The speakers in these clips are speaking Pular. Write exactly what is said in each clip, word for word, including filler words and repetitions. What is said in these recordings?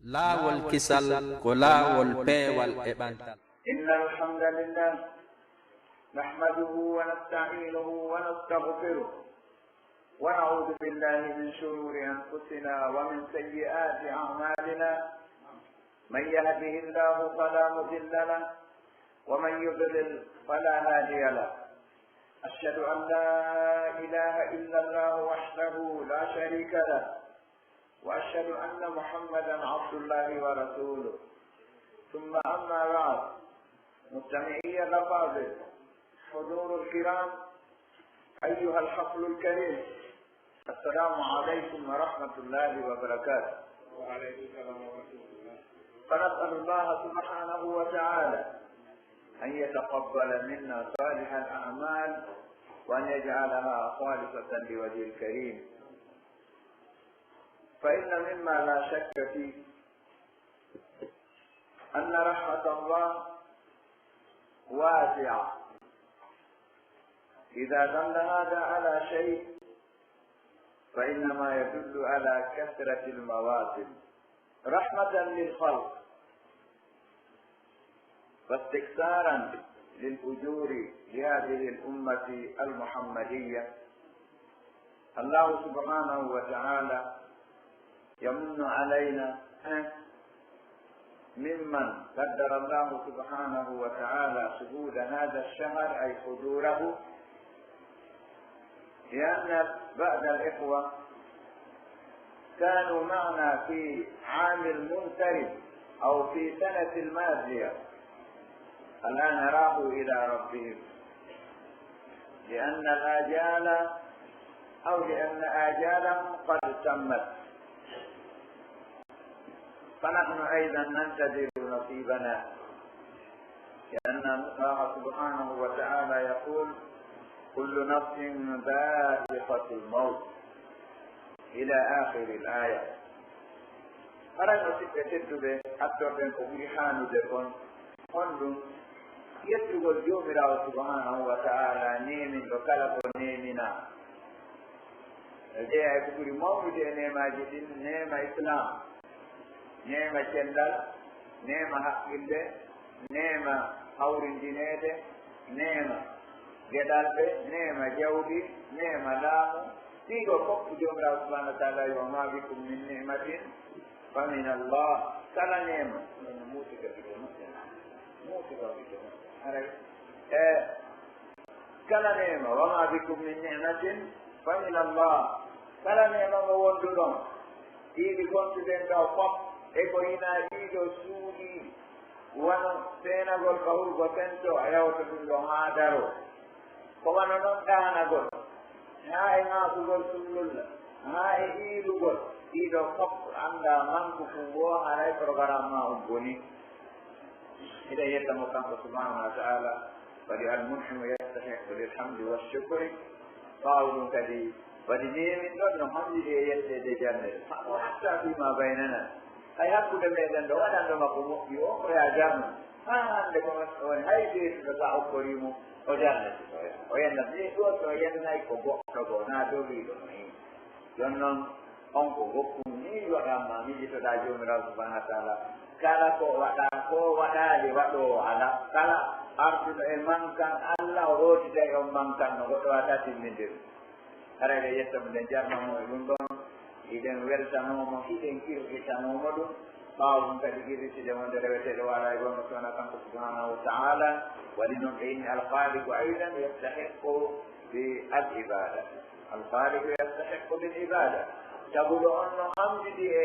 Laawol kisal ko laawol peewal e ɓantal. إن الحمد لله نحمده ونستعينه ونستغفره ونعوذ بالله من شرور أنفسنا ومن سيئات أعمالنا. من يهده الله فلا مضل له ومن يضلل فلا هادي له. أشهد أن لا إله إلا الله وحده لا شريك له وأشهد أن محمدا عبد الله ورسوله. ثم أما بعد، مستمعي الأفاضل، حضور الكرام، أيها الحفل الكريم، السلام عليكم ورحمة الله وبركاته. وعليكم السلام ورحمة الله. فنسأل الله سبحانه وتعالى أن يتقبل منا صالح الأعمال وأن يجعلها خالصة لوجهه الكريم. فإن مما لا شك فيه أن رحمة الله واسعة. إذا دل هذا على شيء فإنما يدل على كثرة المواسم رحمة للخلق. فاستكثارا للأجور لهذه الأمة المحمدية، الله سبحانه وتعالى يمن علينا ممن قدر الله سبحانه وتعالى شهود هذا الشهر، أي حضوره، لأن بعض الإخوة كانوا معنا في عام المنصرم أو في سنة الماضية، الآن راحوا إلى ربهم لأن الآجال أو لأن آجالهم قد تمت. فنحن أيضا ننتظر نصيبنا، لأن الله سبحانه وتعالى يقول: "كل نفس ذائقة الموت." إلى آخر الآية. Haray, musiɓɓe tedduɓe, hattorɗen ko ɓuri haanude kon, honɗun? Yettugol Joomiraawo Subhaanahu wa Ta'aalaa, neeminɗo kala ko neeminaa. E jeyaa e ko ɓuri mawnude e neemaaji ɗin, neema Islaam, neema cellal, neema haqqille, neema hawrindineede, neema geɗalɓe, neema jawdi, neema laamu. Ɗii ɗoo fof ko Joomiraawo Subhaanahu wa Ta'aalaa wi'i: "وما بكم من نعمة فمن الله." Kala neema, muusi ka ɓiɗɗo makko, muusi ka ɓiɗɗo makko. Haray, e, Kala neema, "وما بكم من نعمة فمن الله." Kala neema mo wonduɗon, ɗii ɗi kontuɗen ɗoo fof, e ko hinaa ɗii ɗoo suuɗii, wano seenagol ka hurgo sento, a yawta ɗun ɗon haa daroo. Ko wano non ɗaanagol, haa e ŋaaɓugol sunnulla, haa e hiilugol, ɗii ɗoo fof anndaa manku kun woo, haray programme maa on bonii. Hiɗen yetta mo kanko subhaanahu wa ta'aalaa, waɗi al-mun'imu yastahiqqu lil hamdi wa shukri. Ɓaawo ɗun kadi, waɗi neeminɗo no haaniri e yetteede e jarnere. Fa-, wa hatta fima baynana. Hay hakkunde meɗen ɗoo, waɗanɗo ma ko moƴƴi on, o yaa jarno. Haa hannde ko on, hay ɓeyduɗo sa okkorii mo, o jarnete. O yenna, ɗun ɗoo si o yennay ko goɗɗo goo, naa dogii ɗon o hini. Jooni non, on ko gokkun nii waɗan ma, miijitoɗaa Joomiraawo Subhaanahu wa Ta'aalaa. Kala ko waɗaa, ko waɗaali waɗoowo alaa. Kala arduɗo e mankan, Alla o rootitay on mankan no goɗɗo waawataa timmindirde. Haray hiɗen yetta mo, hiɗen jarna mo e ɗun ɗon, hiɗen weltanoo mo, hiɗen qirritanoo mo ɗun. Ɓaawo ɗun kadi qirritide mo nde reweteeɗo waalaa e goonga si wanaa kanko Subhaanahu wa Ta'aalaa. Waɗi non ɓe inni Al-Khaaliqu aydan yastahiqqu bil ibaada. Al-Khaaliqu yastahiqqu bil ibaada. Taguɗo on no haanɗi e,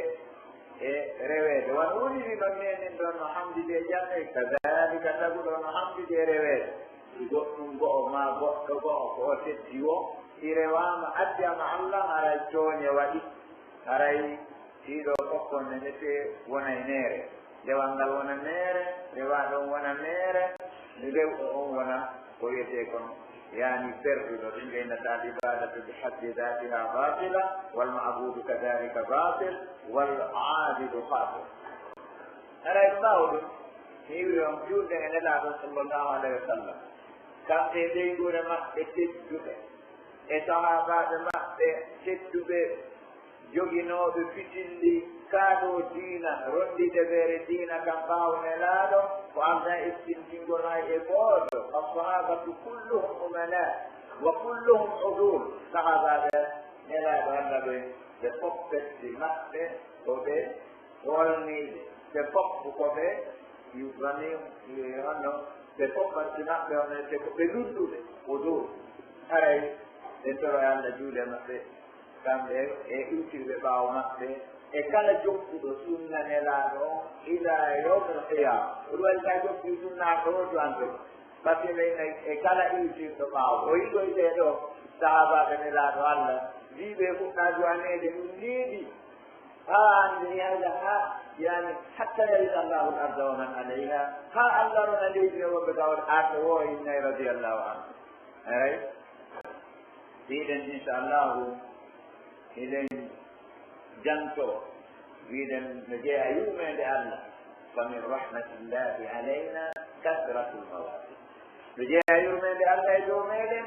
e reweede. Wano woniri non neeminɗo on no haanɗi e jarneede. Kadaalika taguɗo on no haanɗi e reweede. Si goɗɗun go'o maa goɗɗo go'o ko o teddi woo, si rewaama addi ama Alla, haray tooɲe waɗi. Haray ɗii ɗoo fof kon ne metee wona e meere. Dewal ngal wona meere, rewaaɗo on wona meere, rewɗo on wona ko wi'etee kon, yaani perduɗo. Ɗun ɓe innata al-ibaadatu bi haddi daatihaa baatila, wal ma'buudu kadaalika baatil, wal aabidu khaatir. Haray ɓaawo ɗun, mi wi'i on, juulde e Nelaaɗo sallallahu alayhi wa sallam, kamɓe e ɓeynguure maɓɓe tedduɓe, e sahaabaaɓe maɓɓe tedduɓe, joginooɓe fitilli kaa ɗoo diina, ronndi debeere diina kan ɓaawo Nelaaɗo, ko Alla essintingol hay e gooto. As-sahaabatu kulluhum umanaa, wa kulluhum uduul. Sahaabaaɓe Nelaaɗo Alla ɓen, ɓe fof ɓesdi maɓɓe ko ɓe Holniiɓe, ɓe fof ko ɓe yubani, honno, ɓe fof ɓanti maɓɓe, honno, ɓe ko ɓe lulluɓe, o dow. Haray ɓe toro e Alla juuɗe maɓɓe, kamɓe e iwtirɓe ɓaawo maɓɓe, e kala jokkuɗo sunna Nelaaɗo on ilaa yawmil qiyaama. Ko ɗum waɗi ka jokki sunna ko hoto an ɗo. Batte ɓe e kala iwtirɗo ɓaawo. O yiɗoytee ɗo sahaabaaɓe Nelaaɗo Alla, wiiɓe fuɗɗaa duwaneede ɗum neeɓi. Haa hannde yahda haa, yani, hatta yarisa Allahu al-arda wa man alayha, haa Allah rona leydi e wonɓe ka woni arɓe woo innay radiyallahu anhu. Haray, hiɗen, inshallahu, hiɗen janto, wiɗen no jeyaa yurmeende Allah, fa min rahmatillahi alayna kasratul mawaqif. No jeyaa yurmeende Allah e dow meɗen,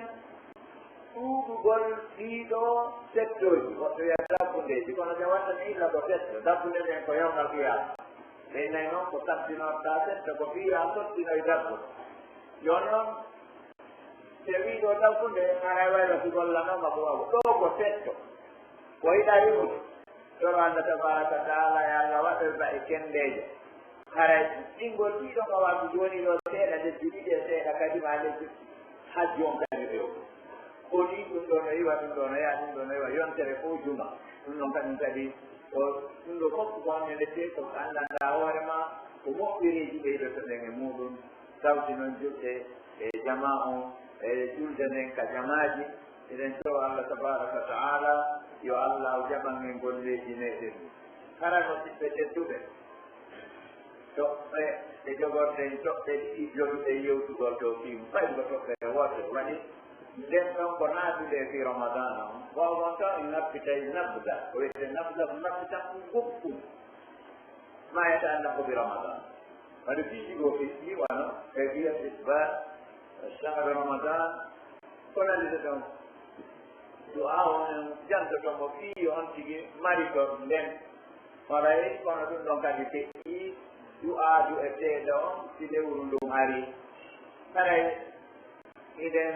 ɗuuɗugol ɗii ɗoo settooji, woɓɓe wi'a dabbundeeji, kono ɓe wattani illa ko setto, dabbunde nden ko yawmal qiyaama. Ɓe innay non ko sabbinorɗaa setto, ko fii a sottinoy dabbude. Jooni non, si a wi'i ɗoo dabbunde, haray waylo si gollanooma ko wawu. Ɗoo ko setto, ko yiɗaa yi'ude. Toro Allah tabaaraka wa ta'aala, yo Allah waɗoy ba'e cendeeje. Haray ɗuɗɗingol ɗii ɗoo mawaqif, jooni ɗoo seeɗa lebbi ɗiɗi e seeɗa, kadi maa lebbi hajju on kadi few. Ko nii ɗum ɗoo no iwa, ɗum ɗoo no yaha, ɗum ɗoo no iwa, yontere fow juma. Ɗum ɗon kañum kadi, ko ɗum ɗoo fof ko honde nde tee ko anndanɗaa hoore maa, ko moƴƴereeji ɓeydoto ɗen e muuɗum, tawti non julɓe e jamaa on, e julde nden ka jamaaji, Eɗen toro Allah tabaaraka wa ta'aala yo Allah o jaɓan en golleeji meɗen. Hara musiɓɓe tedduɓe, toɓɓe ɗe jogorɗen, toɓɓe ɗiɗi jogiɗen yewtugol ɗoo fii mun, fay ko toɓɓere wootere waɗi. Nden ɗon ko naatude fii Ramadaana on, ko on taw en naɓɓitay nabda, ko wiyetee nabda, ko naɓɓitan ɗum goɗɗum. ما يتعلق برمضان. Waɗi piiji goo feƴƴi wano kayfiyat isbat shahru Ramadan, ko nanndi ɗon. Du'aa on en jantoto mo fii yo on tigi marito nden. Haray kono ɗum ɗon kadi feƴƴi du'aa du'eteeɗo on si lewru ndun arii. Haray Hiɗen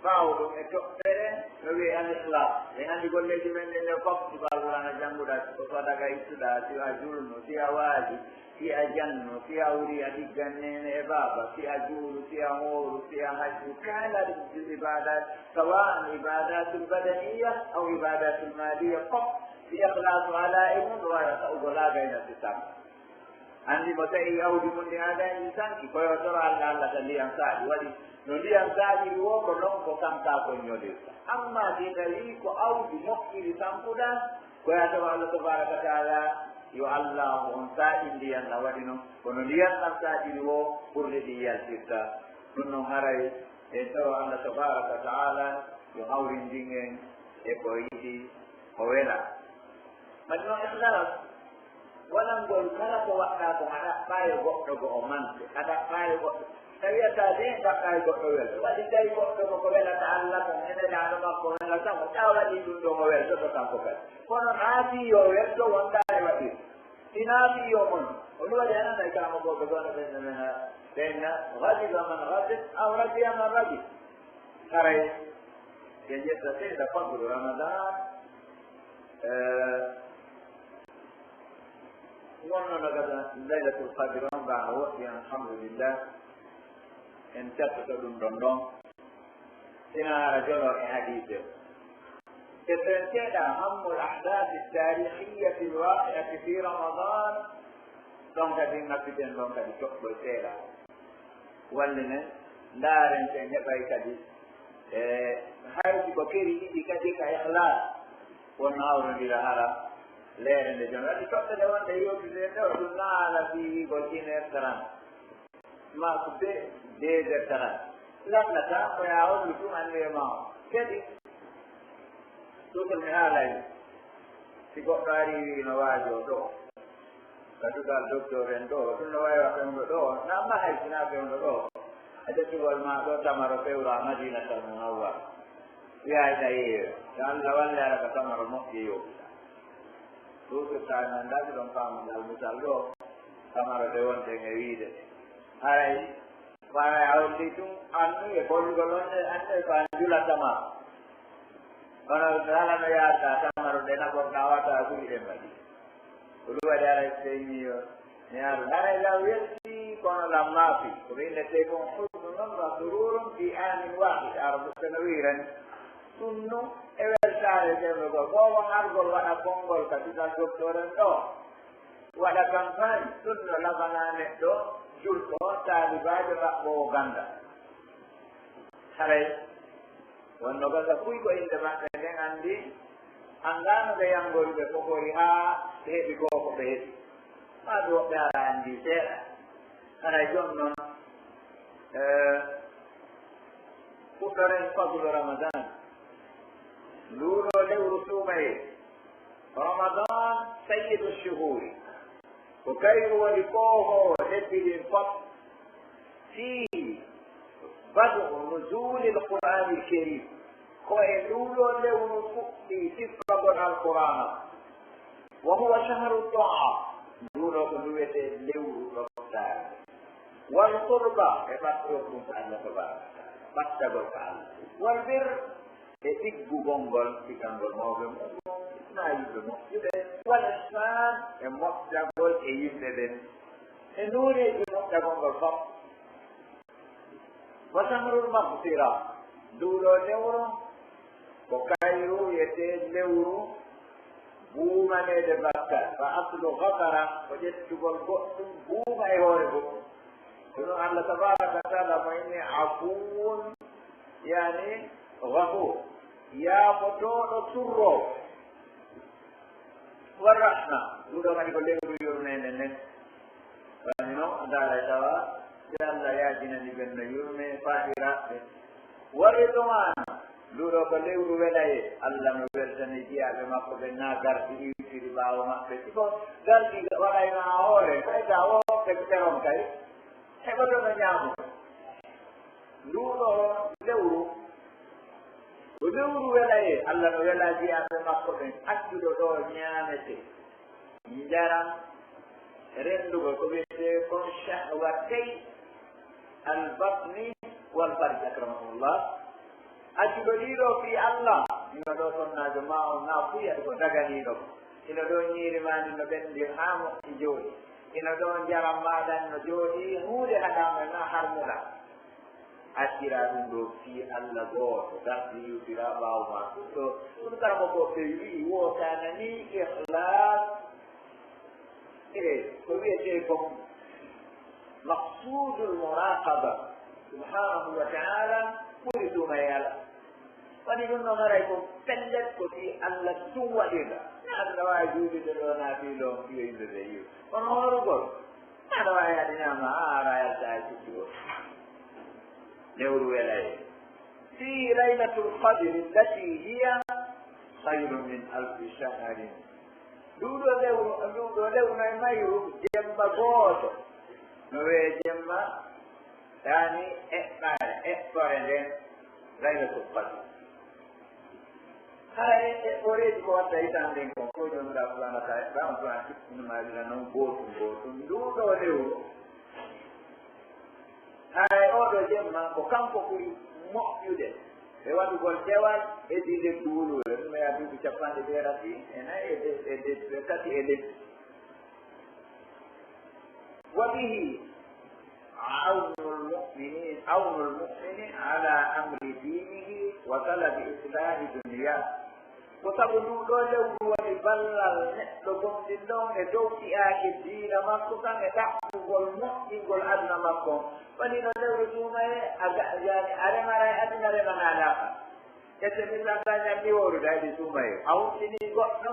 ɓaawo ɗum e toɓɓere no wi'ee al-ikhlaas. En anndi golleeji men ɗin ɗen fof, si ko Alqur'aana jannguɗaa, si ko sadaka ittuɗaa, si a julno, si a waaji, si a janno, si a wuri a ɗiggan neene e baaba, si a juulu, si a hooru, si a hajju, kala ɗum fil ibaadaat, sawa'an ibaadaatul badaniyya aw ibaadaatul maaliyya, fof si ikhlaasu alaa e mum, ɗum wara sa'ugol haa gayna si tan. Anndi mo tawi awdi mun ndi haa gayni sanki, ko yo toro Alla, Alla ta ndiyan saaɗi. Waɗi no ndiyan saaɗiri woo, ko non ko kankaa kon ñolirta. Amma si tawi ko awdi moƴƴiri sankuɗaa, ko yo a toro Alla tabaaraka wa ta'aala, yo Alla on saaɗi ndiyan na waɗi non. Kono ndiyan ɗan saaɗiri woo, ɓurɗe ɗin yaltirta. Ɗun non haray en toro Alla tabaaraka wa ta'aala yo hawrindin en e ko yiɗi, ko welaa. Waɗi non ikhlaas. Walangol kala ko waɗɗaa kon, a ɗaɓɓaayi goɗɗo go'o manke, a ɗaɓɓaayi goɗɗo. Tawi a taa de ɗaɓɓaayi goɗɗo welɗo. Waɗi tawi goɗɗo ko ko welata Alla kon, e Nelaaɗo makko welata mo, taa waɗi ɗun ɗon o weltoto kanko kadi. Kono naa fii yo welto wonɗaa e waɗirde. Si naa fii yo mon, o ɗum waɗi anan ay kama goɗɗo goɗɗo ɓen no men ɓen na, غضب من غضب أو رضي من رضي. Haray, ɓe ƴetta seeɗa faggudu Ramadan, Eh, wonno no gasa Laylatul Qadr on, ba no woɗɗi, alhamdulillah. En cattoto ɗum ɗon ɗon. Sina ara jolo e hadiise. Te ɓen seeɗa hammul ahdaasi taarihiyyati lwaaqi'ati fi Ramadan, ɗon kadi ngappiten ɗon kadi toɓɓol seeɗa. Wallinen, ndaaren si en heɓay kadi, e, hay si ko keri ɗiɗi kadi ka ikhlas, wonno hawrondira hara leere nde jon. Waɗi toɓɓe ɗe wonde yewtude nde, o ɗum naala fii ko une heure trente, ma ko deux, deux heures trente. Lannata ko yaa hollu ɗum annde ma o. Kadi, ɗum ko mi haalay, si goɗɗo ari wi'i no waajoo ɗoo, ka duɗal docteur en ɗoo, ɗum no waawi wa fewndo ɗoo, na amma hay sinaa fewndo ɗoo. A ƴettugol ma ɗoo tamaro fewraa Madinatal Munawwara. Wi'aa ina yeeyo. Yo Alla walle ara ka tamaro moƴƴi yowtuɗaa. Ɗum ko tawi mi anndaa si ɗon faamu ngal misal ɗoo, tamaro nde wonɗen e wiide. Haray, haray a holli tun annuye, hollugol on e annuye ko a njula tamaro. Kono kala no yaarta tamaro nde naɓorɗaa wata a ɓuri ɗen waɗi. Ko ɗum waɗi haray sey mi yo, mi haru. Haray lam weltii, kono lam maafi. Ko ɓe innetee kon husnun wa sururun fi anin wahid. Arabu no wiirani. Ɗum nun e weltaare jemma goo. Boobo hargol waɗa konngol ka kisal doktoren ɗoo. Waɗa kampaañ, ɗum no labanaa neɗɗo julɗo, taalibaajo, ɗaɓɓoowo ganndal. Haray, wonno gasa kuy ko innde maɓɓe nden anndi, anndaa no ɓe yanngori ɓe fofori haa ɓe heɓi goo ko ɓe heɓi. Maa ɗum woɓɓe hara anndi seeɗa. Haray jon non, eh, fuɗɗoren fadlu Ramadan. Nduuɗoo lewru suumayee. Ramadan sayyidu shuhuri. Ko kayru woni koohoowo lebbi ɗin fof. Fii bad'u nuzulil Qur'aanil Kariim. Ko e nduuɗoo lewru fuɗɗii siffagol Alqur'aana. Wa huwa shahru ta'a. Nduuɗoo ko ndu wi'etee lewru ɗoftaare. Wal qurba e ɓattoo ɗum ko Allah tabaaraka wa ta'aala. Ɓattagol ko Allah. Wal birr e ɗiggugol ngol, ɗiggangol mawɓe mu'min, maa yimɓe moƴƴuɓe, wal ihsaan e moƴƴagol e yimɓe ɓen, e nooneeji moƴƴagol ngol fof. Wa shahrul maghfira, nduuɗoo lewru ko kayru wi'etee lewru buumaneede bakkar, fa aslu ghafara, ko ƴettugol goɗɗum buuma e hoore goɗɗum. Kono Allah tabaaraka wa ta'aala mo inni afuwun, yani ghafuur, yaafotooɗo surroowo. Wa rahma, ɗum ɗoo kadi ko lewru yurmeende nden. Wani non, a ndaaray tawa, si Allah yaajinani ɓen no yurmee faandiraaɓe. Wa ridwaan, ndu ɗoo ko lewru welayee, Allah no weltani jiyaaɓe makko ɓen, naa gardi iwtiri ɓaawo maɓɓe. Si ko gardi waɗayno haa hoore, fayda o ɓe teron kay, heɓotono ñaamude. Ndu ɗoo lewru, ko lewru welayee, Allah no wela jiyaaɓe makko ɓen, accuɗo ɗoo ñaamete. Njaram renndugol ko wi'etee kon shahwatay al-batni wal farj, akramakumullah. Accuɗo ɗii ɗoo fii Allah, hino ɗoo sonnaajo maa on, naa fuuyata ko daganiiɗo ko. Hino ɗoo ñiiri maa ndin no ɓenndi haa moƴƴi jooɗii. Hino ɗoo njaram maaɗa no jooɗii, huunde haɗaama naa harmuɗaa. Accira ɗum ɗoo fii Alla gooto, gardi iwtira ɓaawo maa. Ɗum ɗoo, ɗum karamoko ɓe wi'i wootaana nii ikhlaas. E ko wi'etee kon maqsuudul muraaqaba subhaanahu wa ta'aala ɓuri ɗum e Alla. Woni ɗum ɗoo haray ko pellet ko fii Alla ɗum waɗirta. Naa aɗa waawi juulirde ɗoo naa fii loom fii yimɓe ɓe yi'u. Kono hoorugol, aɗa waawi aɗa ñaama, a ara yalta e cuɗɗi o. Lewru welayee. Fii laylatul qadri allati hiya khayrun min alfi shahrin. Nduuɗoo lewru, nduuɗoo lewru no e mayru jemma gooto. No wee jemma, yaani eɓɓaare, eɓɓore nden, laylatul qadri. Haray e horeeji ko watta hitaande nden kon, ko Joomiraaɗo Subhaanahu wa Ta'aala, Subhaanahu wa Ta'aala, ɗum maa wira non gootum gootum. Nduuɗoo lewru, haray oo ɗoo jemma, ko kanko ɓuri moƴƴude e waɗugol dewal e dille duuluure, ɗum e duuɓi cappanɗe jeetati e nayi e de-, e de-, e tati e lebbi. وبه عون المؤمن، عون المؤمن على أمر دينه وطلب إصلاح دنياه. Ko sabu nduu ɗoo lewru woni ballal neɗɗo gomɗinɗo on e dow fiyaake diina makko kan e ɗaɓɓugol moƴƴingol aduna makko on. Woni no lewru suumayee, a ga-, yaani a remaray aduna, remanaa laaɓa. Ete misal, a ñalli woorude, a yiɗi suumayee. A huntinii goɗɗo,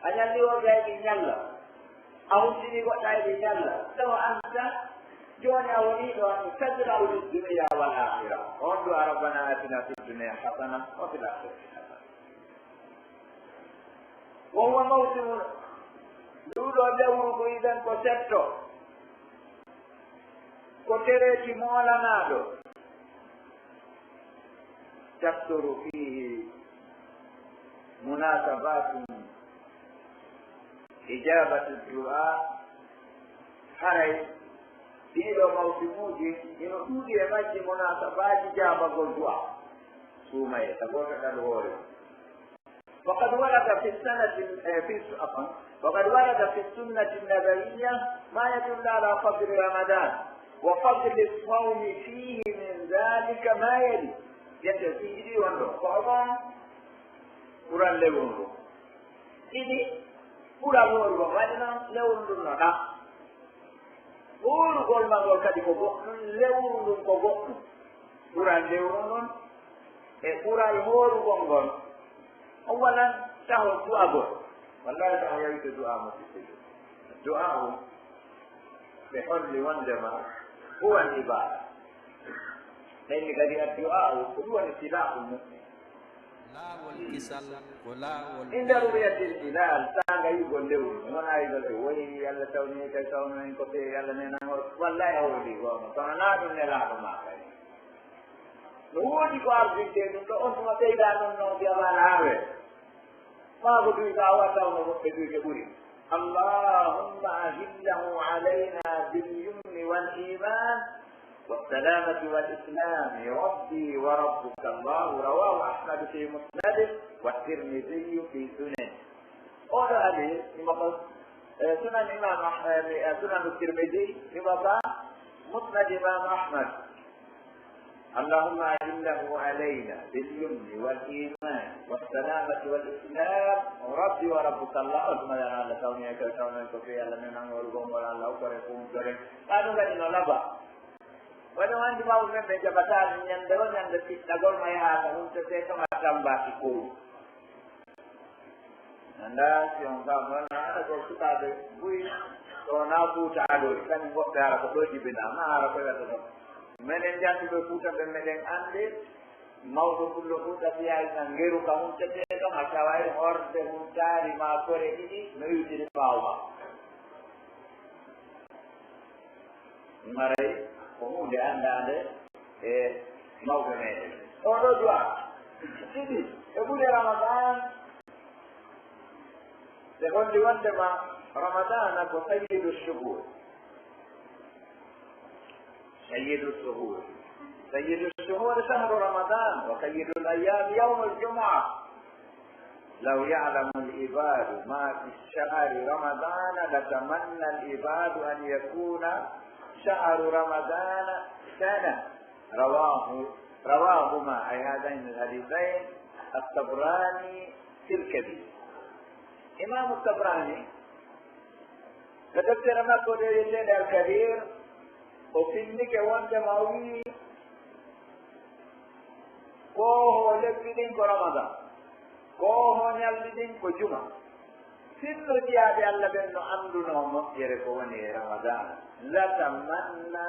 a ñalli woorude, a yiɗi ñalla. A huntinii goɗɗo, a yiɗi ñalla. Tawa an tan, jooni a wonii ɗo, an تزرع للدنيا والآخرة. On ɗo, ربنا آتنا في الدنيا حسنة وفي الآخرة حسنة. وهو موسم، nduu ɗoo lewru ko iɗen ko setto. Ko tereeti moolanaaɗo. تكثر فيه مناسبات Ijabatu du'a, haray ɗii ɗoo mawsimuuji hino ɗuuɗi e majji munaasabaaji jaabagol du'a. Suumayee, ka gooto ka hoore. وقد ورد في السنة، في، عفوا، وقد ورد في السنة النبوية ما يدل على فضل رمضان وفضل الصوم فيه من ذلك ما يلي. Jette fii ɗiɗi won ɗoo. Ko hombo ɓural lewru ndun? Ɗiɗi, ɓural hoorugol. Waɗi non lewru ndun no ɗa. Hoorugol ma ngol kadi ko goɗɗun, lewru ndun ko goɗɗun. Ɓural lewru ndun e ɓural hoorugol ngol, on walan taho du'agol. Wallahi, taho yawite du'a mo sikkito. Du'a o ɓe holli wondema huwa al ibada. Ɓe inni kadi addu'a o ko ɗum woni silahul mu'min. Laawol kisal ko laawol. Inda ru'yatil hilal, saanga yi'ugol lewru, mi wona yi'ugol ɓe woyi, Alla tawni kay tawno en ko ɓe, Alla nenan o, wallahi hawri ɗi goono, kono naa ɗum nelaaɗo maa kay. No woodi ko ardinte ɗum ɗo, on tuma ɓeyda ɗum non, wi'a ma laawe. Maa ko duwi ka wa tawno woɓɓe duwi ɓe ɓuri. اللهم أهله علينا باليمن والإيمان والسلامة والإسلام ربي وربك الله. رواه أحمد في مسنده والترمذي في سننه. Oɗo hadis himo ka, eh, Sunan Imam Ah-, eh, Sunan Tirmidhi, himo ka Musnad Imam Ahmad. اللهم أهله علينا باليمن والإيمان والسلامة والإسلام ربي وربك الله. Allahumma ya Allah, tawni e kay tawno en ko fii Allah, men an horu gongol Allah, o kore kuntore. Ka ɗum kadi no laba. Wano anndi mawɓe men ɓe jaɓataa ɗum ñande o ñande fiɗɗagol ma yahaa ka huntete kama tambaaki kow. Anndaa si on kam, wona haɗa ko sukaaɓe buy, ɗo na Fuuta Alori, kañum woɓɓe hara ko ɗo jibinaa, ma hara ko yata ɗon. Menen jannduɓe Fuuta ɓe, meɗen anndi mawɗo pullo Fuuta, si yahi ka ngeru ka huntete ɗon, a taway horde huntaari ma kore ɗiɗi no iwtiri ɓaawo ma. Maray ko huunde anndaande e mawɓe meɗen. Oo ɗoo du'a, ɗiɗi, e ɓuri Ramadan, ɓe holli wondema Ramadana ko sayyidu shuhur. سيد الشهور، سيد الشهور شهر رمضان، وسيد الأيام يوم الجمعة. لو يعلم العباد ما في شهر رمضان لتمنى العباد أن يكون شهر رمضان سنة. رواه، رواهما، أي هذين الحديثين، الطبراني في الكبير. Imaamu Tabrani, e deftere makko nde wi'eteende Al-Kabir, o fillike wondema o wi'i, koohoo lebbi ɗin ko Ramadan, koohoo ñalɗi ɗin ko juma. Sinno jiyaaɓe Alla ɓen no anndunoo moƴƴere ko woni e Ramadan, latamanna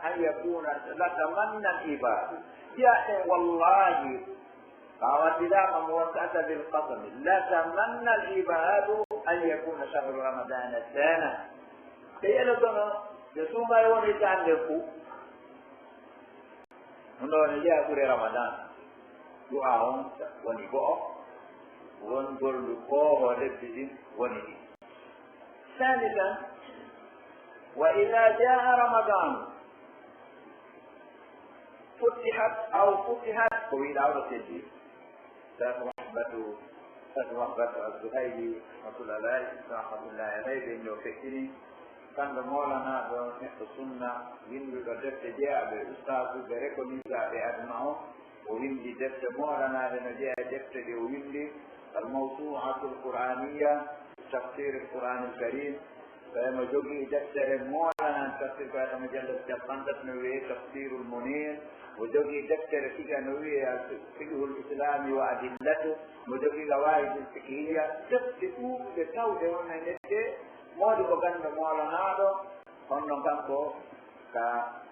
an yakuna, latamanna al-ibaadu. Jiyaaɓe ɓen, wallaahi, فأوردناها موسعة بالقسم، لتمنى العباد أن يكون شهر رمضان سنة. Ɓe yelotono, ɓe suuma e woni hitaande fow. Ɗum ɗoo ne jeyaa ɓure Ramadan. Du'a on woni go'o, won gollu koohoo lebbi ɗin woni ɗi. ثالثا، وإذا جاء رمضان فتحت أو فتحت، ko wi'uɗaa o no selli. Cheikh Wahbatu, Cheikh Wahbatu Az-Zuhayli, rahmatullahi alayhi, rahmatullahi alayhi, ɓe ñoo feƴƴini. Kanko Mawlanaaɗo, neɗɗo sunna, winnduɗo defte jeyaaɗe e ustaasuɓe rekonisaaɓe aduna on, o winndi defte moolanaaɗe no jeyaa e defte ɗe o winndi, Al-Mawsu'atul Qur'aniyya, Tafsir Al-Qur'an Al-Karim, Tawi mo jogii deftere Mawlana Tafsir Bayhaqi, mujallad cappanɗe tati no wi'ee Tafsirul Munir, mo jogii deftere fiqh no wi'ee Al-Fiqhul Islami wa Adillatuh, mo jogii Qawaidul Fiqhiyya, defte ɗuuɗɗe tawɗe won e nder ɗe, mawɗo ko ganndo Mawlanaaɗo, kono noon kanko ka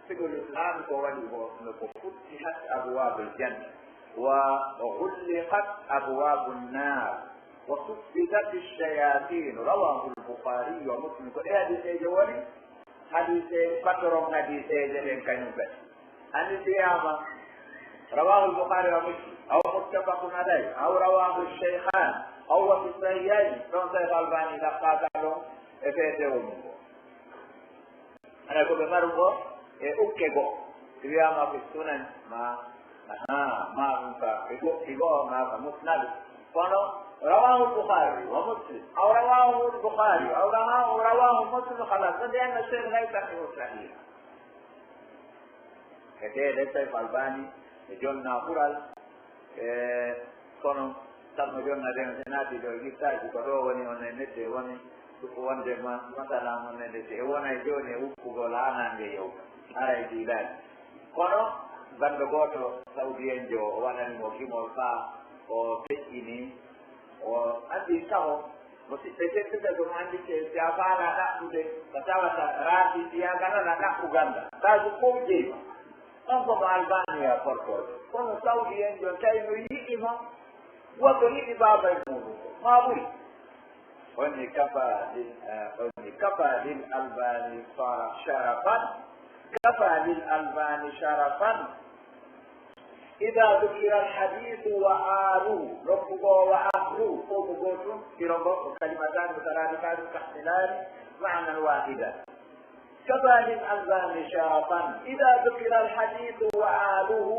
Fiqhul Islam ko waɗi ko, no ko futtihat abwabul janna, wa ghulliqat abwabun nar. Wa suffidati shayatin, rawahu al-Bukhari wa Muslim. Ko ɗe hadiiseeje woni hadiise, patron hadiiseeje ɗen kañum kadi. Ani wiyaama, rawahu al-Bukhari wa Muslim, aw muttafaqun alayh, aw rawahu ash-shaykhan. Aw wa fi sahihayni, ɗon Seex Albani ɗaɓɓaaka ɗon e feetewo mum ko. Haray ko ɓe maru ngo e ukke goo. Si wiyaama fi sunan, ma, aha, ma ɗum ka, e goɗɗi goo, ma ka musnad. Kono, rawahu Bukhari wa Muslim, aw rawahu Bukhari, aw rawahu, rawahu Muslim, khalas, ɗon de anna Seex lay sahihu sahiha. E tee de Seex Albani e jonna ɓural, e kono, sabu mo jonna den, si naati ɗo e gittaaji, ko ɗo woni on e nette woni, ɗum ko wonde ma-, masala on e nette. E wona e jooni e wuppugol haa naange yewta. Haray diilaani. Kono, ganndo gooto Sawdiyen jo, o waɗani mo gimol faa o feƴƴini, o anndi taho, mo si ɓe teddata ɗum anndi ke, si a faalaa ɗaɓɓude, ko tawata raafi, si a ganana ɗaɓɓu gannda. Kaa ko fow jeyi ma. On ko mo Albani ya korkoojo. Kono Sawdiyen jon tawi no yiɗi mo, woto yiɗi baabay muuɗum ko. Ma ɓuri. Woni kafa lil, eh, woni kafa lil Albani sara sharafan. Kafa lil Albani sharafan. Ida dukira al hadithu wa aluhu. Nokku goo wa ahluhu. Ko ko gootum. Firo ngo ko kalimatani mutaraadifani tahmilani ma'nan wahida. كفى للألباني شرفا إذا ذكر الحديث وآله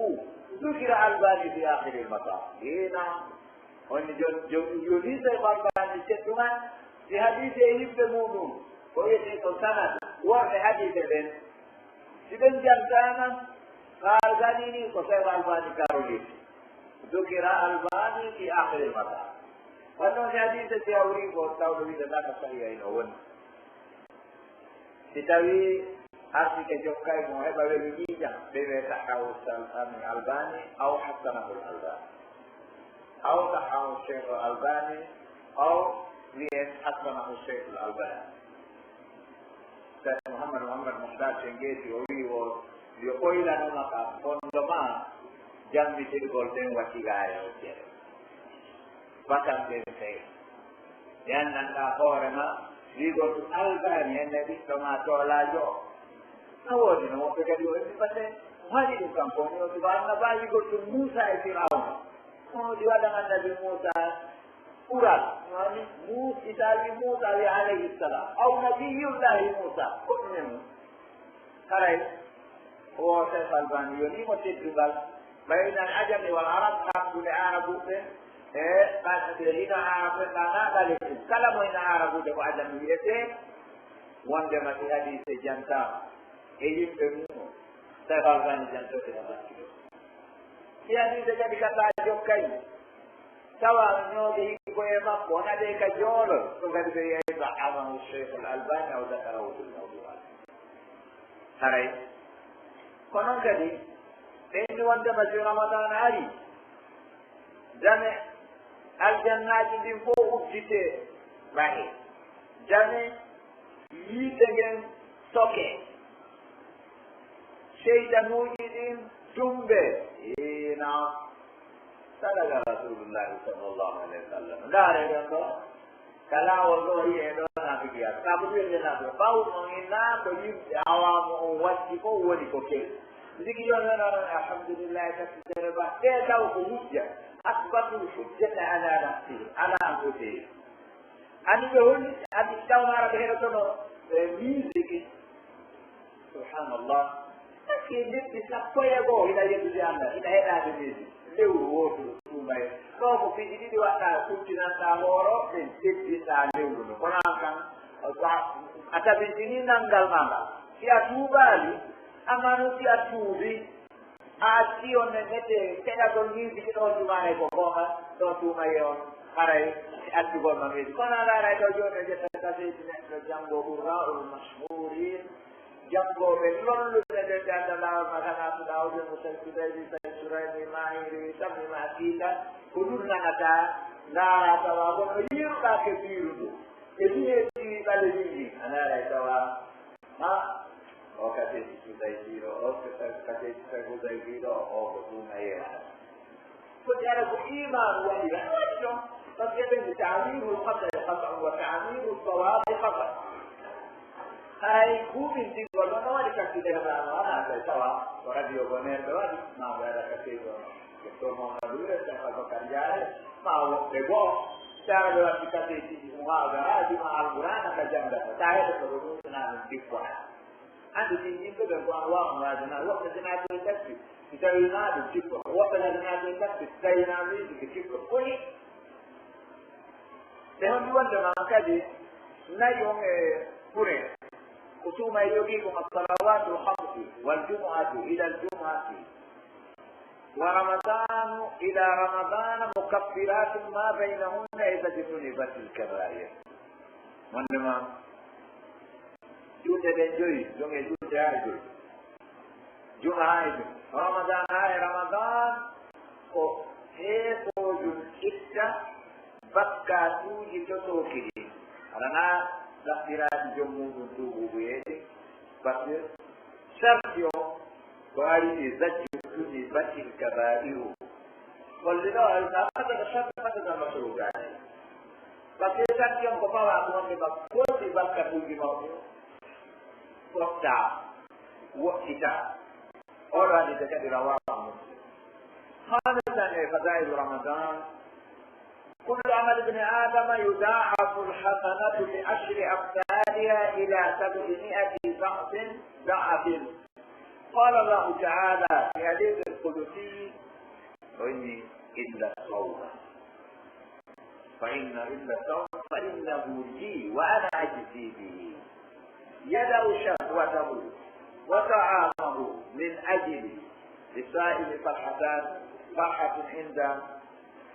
ذكر الألباني في آخر المطاف. Ina on jon, jon, joni Seex Albani teddungal si hadiise e yimɓe muuɗum, ko wi'etee ko sanad, worɓe hadiise ɓen. Si ɓen jantaama, kaa ganini ko Seex Albani karolirte. ذكر الألباني في آخر المطاف. Kono si hadiise si hawri ko tawɗo wi'etee ko sahiha ina woni. Si tawii arsike jokkay mo heɓa weli ƴiiƴam, ɓe wi'e sahhahu Al-, Albani, aw hassanahu Al-Albani. Aw sahhahu Sheikh Al-Albani, aw wi'e hassanahu Sheikh Al-Albani. Sheikh Muhammad, Muhammad Muhtar Shengeeti, o wi'i o, yo ɓoylano ma ka fondement jammitirgol ɗen watti gaare o cere. Bakan ɓen sey. Ɓe anndanɗaa hoore maa, wi'ugol ɗum Albani, en e ɓiɗɗo maa toolaajo o. No woodi no woɓɓe kadi o heɓi batte. Mo haɗi ɗum kanko woni o suka annabaa, wi'ugol ɗum Muusaa e Firawna. Ko woni waɗan annabi Muusaa ɓural? Woni Muus-, si tawii Muusaa wi'a alayhi salaam, aw nabiyullaahi Muusaa, ko ɗum e mum. Haray, o Seex Albani yonii mo teddungal, baynal ajami wal arab, hakkunde Aarabuɓe e ɓe hino Aarabuɓe, ɓe hinaa ɓaleeɓe. Kala mo hino Aarabuɓe ko ajami wi'etee, wondema si hadiise jantaama e yimɓe mum, Seex Albani jantoto e bakkilo. Si hadiise kadi ka taa jokkay, tawa ñoode hikko e makko, o naɓee ka joolol, ɗum kadi ɓe wi'ay ضعفه الشيخ الألباني أو ذكره في الموضوعات. Haray. Ko non kadi, ɓe inni wondema si Ramadaan ari, dame aljannaaji ɗin fow udditee, ɓaye. Dame yiite ngen sokee. Seytanuuji ɗin tumbe. Ina. Sadaqa Rasulullahi sallallahu alaihi wasallam. Ndaare ɗon ɗo. Ka laawol ɗo yi'ee ɗo naafiqiya. Sabu ɗum ɓe naafiqiya. Ɓawo non inna ko yimɓe awaamu on watti ko woni ko kel. Ndigi yo nana non alhamdulillahi kasi tere ba. Ɓe taw ko hujja. Asbatul hujjata ala nafsihi, ala anfusihim. Ani ɓe holli, ani taw maara ɓe heɗotono, eh, musique. Subhanallah. Parce que lebbi sappo e go'o hiɗa yeddude Allah, hiɗa heɗaade musique. Lewru wootu ɗo suumay. Ɗo ko piiji ɗiɗi waɗɗa, kuttinanɗa hooro, ɓe teddinɗa lewru ndun. Kono an kan, a, a tabintini nanngal maa ngal. Si a tuubaali, amma non si a tuubi, a acci on ne mete keɗagol musique ɗo jumaare ko goonga, ɗo suumaye on haray e accugol ma musique. Kono a laaray ɗo jooni o ƴetta kaseeti neɗɗo janngo Qurra'ul Mashhurin, janngooɓe lolluɓe ɓe ɓe annda laawol ma kana Suɗa Awde Musal Sudayli Say Surayni Mahiri Sammi Makiila, ko ɗum nanata, ndaara tawa kono yiiruɗaa ke biiru ndu. E ɗum e ɗi ɓale ɗin ɗin, a laaray tawa Ha, o kaseeti Hudaybiiɗo, o kaseeti Hudaybiiɗo, o ko ɗum a yeewa. Ko jara ko iimaanu waɗi, a waɗi ɗon. Parce que ɓen ta'wiilul qadari khata'un wa ta'wiilus sawaabi khata'. Haray kuuɓintingol ɗon no waɗi kakkitee ma, no wona tawi tawa ko radio Bonheur ɓe waɗi, ma ɓe waɗa kaseeti on. Docteur Mamadou Touré, Cheikh Aboubacar Diarra, ma woɓɓe goo. Taara ɓe watti kaseetiji muhadara, juma Alqur'aana ka janngata. Taa heɗoto ɗo ɗum, sinaa ɗum jikko na. Anndi ɗin yimɓe ɓen ko an waawan waajana, woɓɓe sinaa ɓe ƴatti, si tawii naa ɗum jikko. Woɓɓe na sinaa ɓe ƴatti, si tawii naa miiji ko jikko. Koni, ɓe honndi wonde ma kadi, nayi on e kure. Ko suuma e yogii kon as-salawaatul khamsi, wal jumu'atu ilal jumu'ati. ورمضان إلى رمضان مكفرات ما بينهن إذا اجتنبت الكبائر. Wonndema, julɗe ɗen joyi, ɗon e julɗe haa e joyi. Juma haa e juma. Ramadan haa e Ramadan ko heefoojum itta bakkaatuuji totooki ɗin. Aɗa naa ɗaɓɓiraaki jom muuɗum tuubuubuyeede. Parce que sarti on ko ari e zajju tuni batil kabairu. Holli ɗo ay sa fata ka sarti fata ka masruga ay. Parce que sarti on ko fawa ko wonde ma kolli bakka tuuji mawɗi. Fotta, woɗɗita. Oɗo hadise kadi rawahu Muslim. Khamisan, e fadailu Ramadan, كل عمل ابن آدم يضاعف الحسنة بعشر أمثالها إلى سبعمائة ضعف، ضعف. قال الله تعالى في حديث القدسي، وإني إلا الصوم. فإن إلا الصوم فإنه لي وأنا أجزي به. يدع شهوته وطعامه من أجلي. للصائم فرحتان، فرحة عند،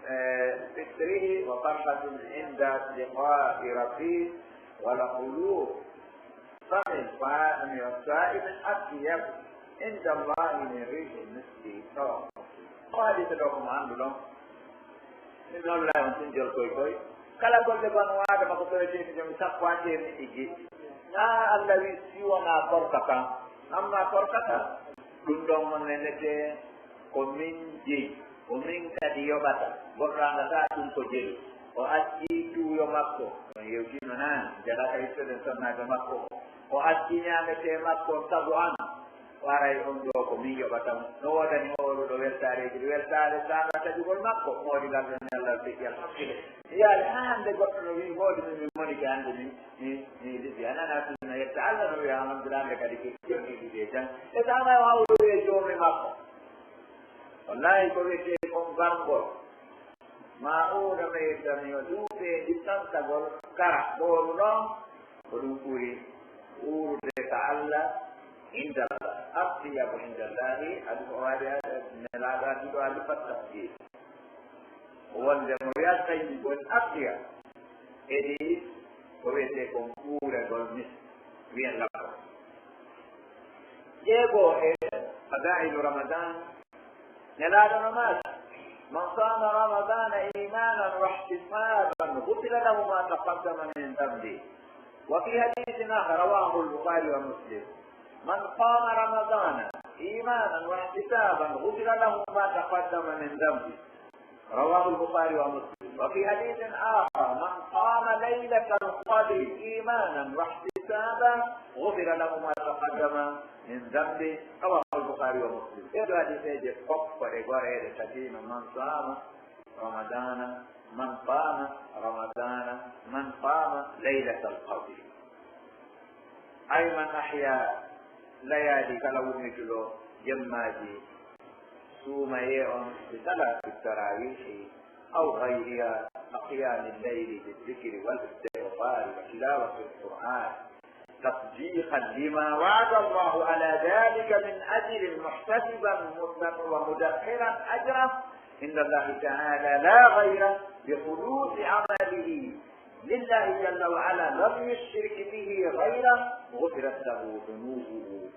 آه، فطره، وفرحة عند لقاء ربه، ولخلوف فم الصائم أطيب عند الله من ريح المسك. رواه مسلم. Ko hadise ɗo ko mo annduɗon. Min non lay on tun jol koy koy. Kala golle banu Aadama ko tawetee ko jomi sappo haa teemeɗɗe jeeɗiɗi. Naa Allah wi si wonaa korka kan. Amma korka kan, ɗun ɗon on nenete ko min jeyi, ko min kadi yoɓata. Goɗɗo anndataa ɗun ko jeyi. O accii tuuyo makko, on yewtiino naane, jaɗaka ittude sonnaajo makko. O accii ñaametee makko sabu an. Haray on ɗoo ko min yoɓata mo. No woodani hooluɗo weltaareeji ɗi weltaare saanga taƴugol makko, moodi ngal ɗon ñallal feƴƴi, alhamdulillah. Mi yaali haa hannde goɗɗo no wi'i, moodi min, min moni ke hannde min, mi, mi liɓi. A nana tun no yetta Allah no wi'a, alhamdulillah, hannde kadi ke, jonɗi liɓi e jam. E saanga o hawri e joomi makko. Wallahi ko wi'etee kon garngol. Ma uuda mayirta mi o duuɓe ɗi tantagol kara ɓooru ɗon. Ko ɗum ɓuri uurude ka Allah, indallah, atyabu indallahi, adu ko waɗi nelaaɗo adduɗo alifa tafdil. Wonde mo wi'ata tayyibun atyab, e ɗi ko wi'etee kon uuregol mis, wi'en laɓa. Jeego e fadailu Ramadan, Nelaaɗo no maaki, من صام رمضان إيمانا واحتسابا غفر له ما تقدم من ذنبه. وفي حديث آخر رواه البخاري ومسلم، من قام رمضان إيمانا واحتسابا غفر له ما تقدم من ذنبه. رواه البخاري ومسلم. وفي حديث آخر، من قام ليلة القدر إيمانا واحتسابا غفر له ما تقدم من ذنبه. رواه البخاري ومسلم. Ɗee ɗoo hadiiseeje fof ko ɗe goreeɗe, tagino من صام رمضان، من قام رمضان، من قام ليلة القدر. Ay من أحيا ليالي، kala wurnituɗo jemmaaji suumayee on, بصلاة التراويح أو غيرها، كقيام الليل بالذكر والاستغفار وتلاوة القرآن، تصديقا لما وعد الله على ذلك من أجر، محتسبا ومدخرا أجره عند الله تعالى لا غيره، بخلوص عمله لله جل وعلا لم يشرك به غيره، غفرت له ذنوبه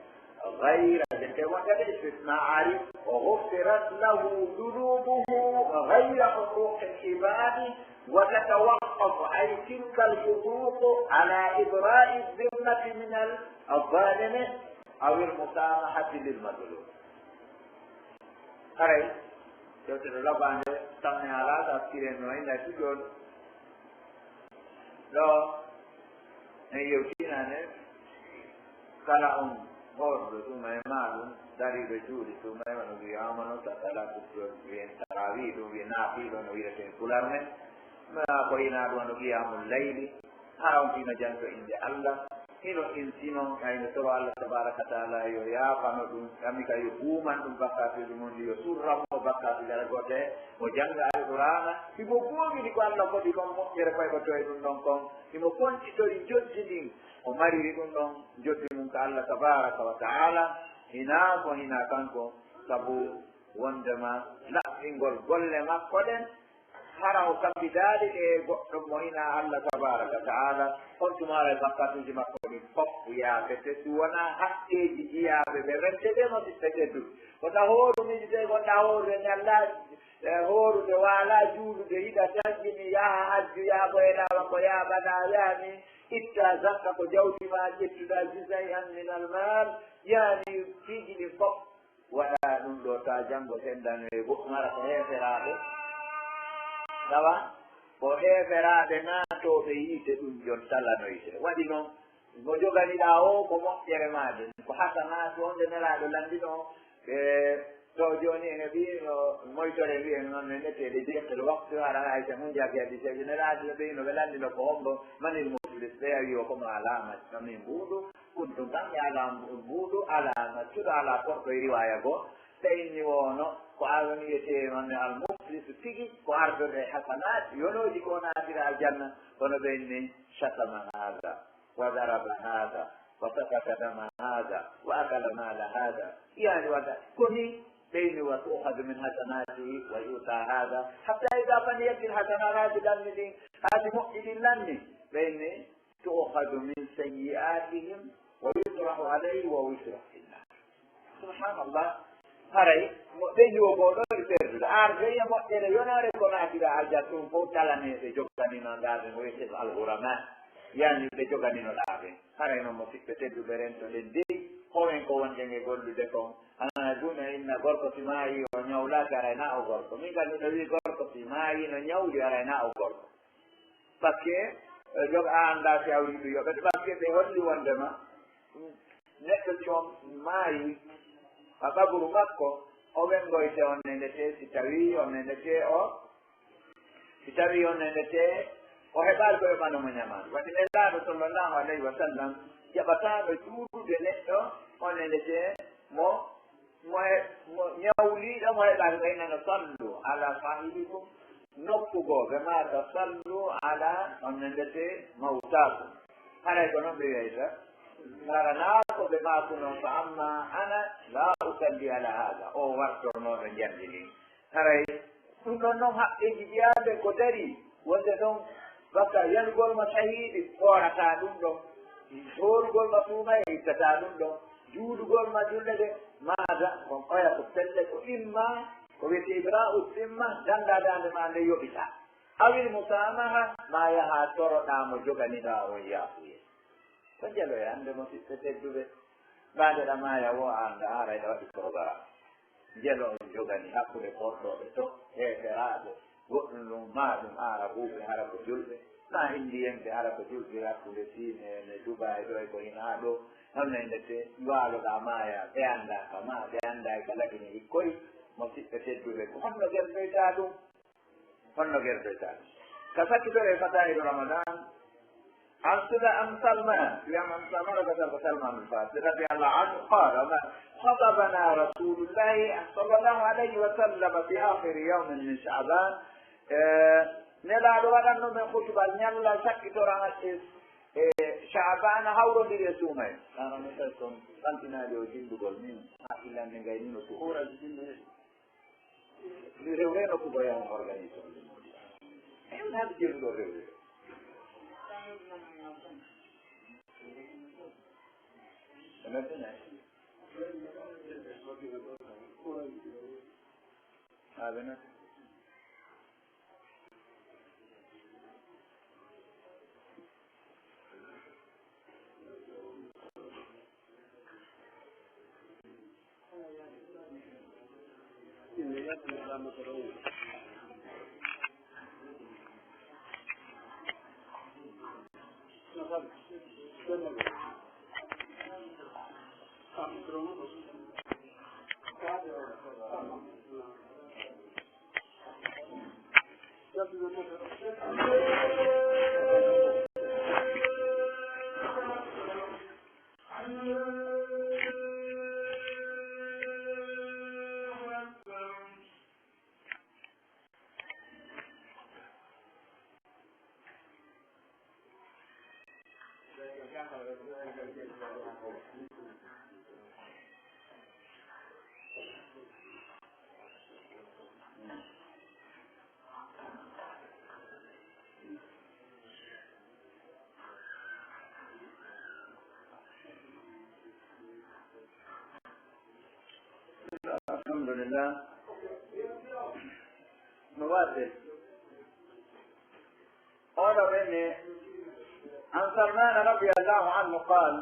غير، jente wonde istisna ari, غفرت له ذنوبه غير حقوق العباد، وتتوقف أي تلك الحقوق على إبراء الذمة من الظالم أو المسامحة للمظلوم. Haray, yewtere labaande, tammi alaa, taskiren no e nder ɗiɗon. Ɗoo, en yewtiinaane, kala on hoorɗo tuma e maaɗum, dariiɗo juuɗe tuma e wano wi'aama no, ta salatu ɗon, wi'en tarawih ɗum, wi'en naafiila no wi'etee e pular men. Ma ko hinaa ɗun wano qiyaamul layli, hara on hino janto innde Allah, hino insinoo, ay no toro Allah tabaaraka wa ta'aala yo yaafano ɗun, kammi ka yo huuman ɗun bakkaatuuji mun ɗin, yo surran mo bakkaatuuji. Hara gooto mo jannga Alqur'aana, himo goongɗini ko Allah fodi kon moƴƴere fay ko toye ɗun ɗon kon, himo fontitori njoɓdi ndin o mariri ɗun ɗon, njoɓdi mun ka Allah tabaaraka wa ta'aala, hinaa ko hinaa kanko, sabu wondema laɓɓingol golle makko ɗen, hara o kabbitaali ɗe e goɗɗo mo hinaa Allah tabaaraka wa ta'aala, on tuma haray bakkaatuuji makko ɗin fow yaafete, si wonaa haqqeeji jiyaaɓe ɓe rente ɓe, musiɓɓe tedduɓe. Ko ɗa hooru, miiji tawi ko ɗa hooru e ñallaaji, e hoorude, waalaa juulude, hiɗa taƴƴini, yaha hajju, yaha ko e laawa ko yaaɓanaa, yaha ni, itta zakka ko jawdi maa ƴettuɗaa, juz'an minal maal, yaha ni, piiji ɗin fow. Waɗa ɗun ɗoo, taa janngo senndanoye goɗɗum, hara ko heeferaaɓe, tawa ko heeferaaɓe naatooɓe yiite ɗun jon talanoyte. Waɗi non, mo joganiɗaa oo ko moƴƴere maa nden, ko hasanaatu on nde Nelaaɗo lanndinoo, ɓe to jooni en heɓii no moytore wi'en non no neteede jeetel waktu, hara Aysa mun jaabi hadiiseejo Nelaaɗo ɓe no ɓe lanndino ko hombo manil muflis, ɓe wi'i o ko mo alaa ma, ma min mbuuɗu. Kuntum tan mi alaa mbuuɗu, alaa maccuɗo, alaa korɗo e riwaaya goo. Ɓe inni woono ko aɗon wi'etee non ne al-muflisu tigi, ko arduɗo e hasanaat, yonooji ko o naatira aljanna, kono ɓe inni shatama haada, wa daraba haada, wa safaka dama haada, wa akala maala haada. Yaani wata ko ni ɓe inni wa tu'khadu min hasanaatihi wa yu'ta haada, hatta idaa faniyat il hasanaat, haa si lanni ɗin, haa si moƴƴi ɗin lanni, ɓe inni tu'khadu min sayyi'aatihim wa yusrahu alayhi wa yusrahu fin naar. Subhanallah. Haray, mo ɓe hiwo goo ɗo e perdude. Ar de e moƴƴere yonaare ko naatira aljanna ɗum fow talanee ɓe joganino ɗaa ɓe mo wiyetee al-ghurama. Yani ɓe joganino ɗaa ɓe. Haray non mo siɓɓe tedduɓe rento ɗen dey. Ko men ko wonɗen e gollude kon. Ana duna inna gorko si maayi o ñawlaaki aray na o gorko. Min ka ɗum ɗo wi'i gorko si maayi no ñawli aray na o gorko. Parce que, eh, joga a anndaa si hawriiɓe yoɓete, parce que ɓe holli wondema, mm, neɗɗo si on maayi, ka qaburu makko, o ɓengoyte on ne ndete, si tawii on ne ndete o, si tawii on ne ndete o heɓaali ko yoɓano mo ñamaandu. Waɗi Nelaaɗo sallallahu alayhi wa sallam jaɓataano juulude neɗɗo on ne ndete mo mo he-, mo ñawliiɗo mo heɓaali, ɓe innano, "Sallu ala saahibikum." Nokku goo, ɓe maaka, "Sallu ala", on ne ndete, "mawtaakum." Haray ko non ɓe wi'ayta. Hara naa ko ɓe maaku non, "Fa amma ana, la usalli ala haada." O wartornooɗo njamndi ndin. Haray ɗum ɗon non haqqeeji jeyaaɓe ko darii, wonde ɗon baka yanugol ma sahiidi, hoorataa ɗum ɗon, hoorugol ma suumaye, ittataa ɗum ɗon, juulugol ma julde ɗe, maada, kon oya ko pelle, ko imma ko wiyetee ibraa'u simma, danndaa daande maa nde yoɓitaa, awil musaamaha, maa yahaa toroɗaa mo joganiɗaa on yaafuye. Ko jeloya hannde, musiɓɓe tedduɓe, mbaade ɗa maaya woo, a anndaa haray ɗa waɗi programme. Jelo on jogani hakkunde korɗooɓe to heeferaaɓe, goɗɗum ɗum maa ɗum Aarabuuɓe hara ko julɓe, maa Indiyenɓe hara ko julɓe, hakkunde Siin e ne Dubaay ɗo e ko hinaa ɗo, hono e ndeke waaloɗaa maaya, ɓe anndaa ka maa, ɓe anndaa e ka laɓi ne hikkoy, musiɓɓe tedduɓe, ko honno gertoytaa ɗum? Honno gertoytaa? Ka sakkitore e Fataa'idu Ramadan, an Suda-, an Salman, wiyama an Salman, ko Sal-, ko Salman al-Farisi, radiyallahu anhu, qala, ma, khatabana Rasulullahi sallallahu alayhi wa sallam fi akhiri yawmin min Sha'ban. Eh, Nelaaɗo waɗanno men khutubal ñalla sakkitora e, e Sha'ban hawrondiri e suumayee. Maanaam, mi tawi kon ɓantinaali o jillugol min, hakkilande ngay ni no suhura jillugol. Mi rewreno ko boya on organise on. Eyi, on haɓi jeeruɗo rewre. Ɓe nattina. Haa ɓe nattina. Alhamdulillah. No warde. Oɗo ɓe ne, عن سلمان رضي الله عنه قال: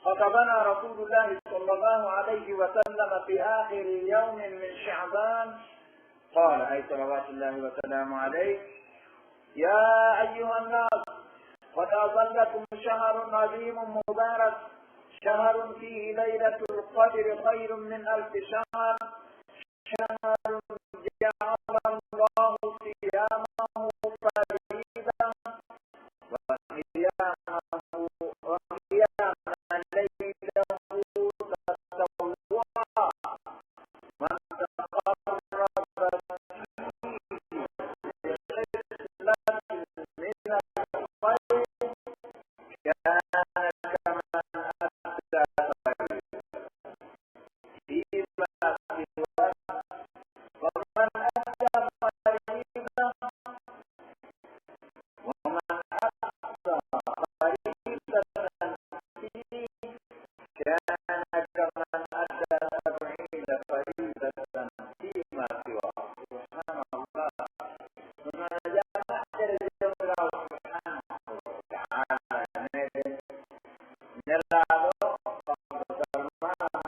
خطبنا رسول الله صلى الله عليه وسلم في آخر يوم من شعبان، قال، أي صلوات الله وسلامه عليه: يا أيها الناس، قد أظلكم شهر عظيم مبارك، شهر فيه ليلة القدر خير من ألف شهر، شهر جعل الله صيامه فريضة، وقيامه، وقيام ليلته تطوعا، من تقرب فيه بخصلة من الخير كان كمن أدى فريضة. فيما سواه، ومن أدى فريضة، ومن أدى فريضة فيه كان كمن أدى سبعين فريضة فيما سواه. سبحان الله. Ɗun woni jama'a nder Joomiraaɗo subhanahu wa ta'ala. Nelaaɗo, kanko Salmaan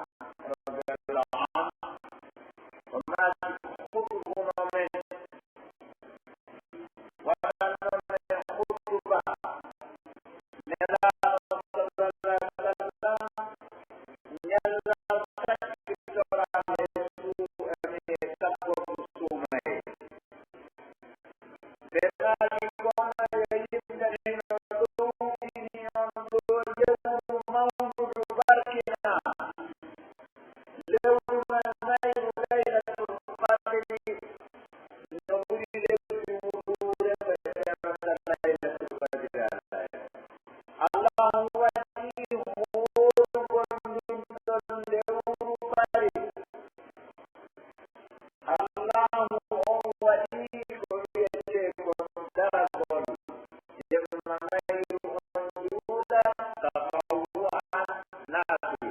radiyallahu anhu, o naati huɗubuno men, waɗanno men huɗuba, Nelaaɗo sallallahu alaihi wasallam, ñallal sakkitoraade suu-, e, taggordu suumayee. Ɓe maaki, kono yo yimɓe hino ɗowtini on ɗoo lewru mawndu barkinaa, lewru man mayru Laylatul Qadri, no ɓuri lewru wuluure ko e seerata Laylatul Qadri alaa. Allahu waɗi hoolugol ndin ɗon lewru fari. Allahu on waɗi ko wi'etee kon daragol, jemma mayru on juula tatawwu'an, naafila.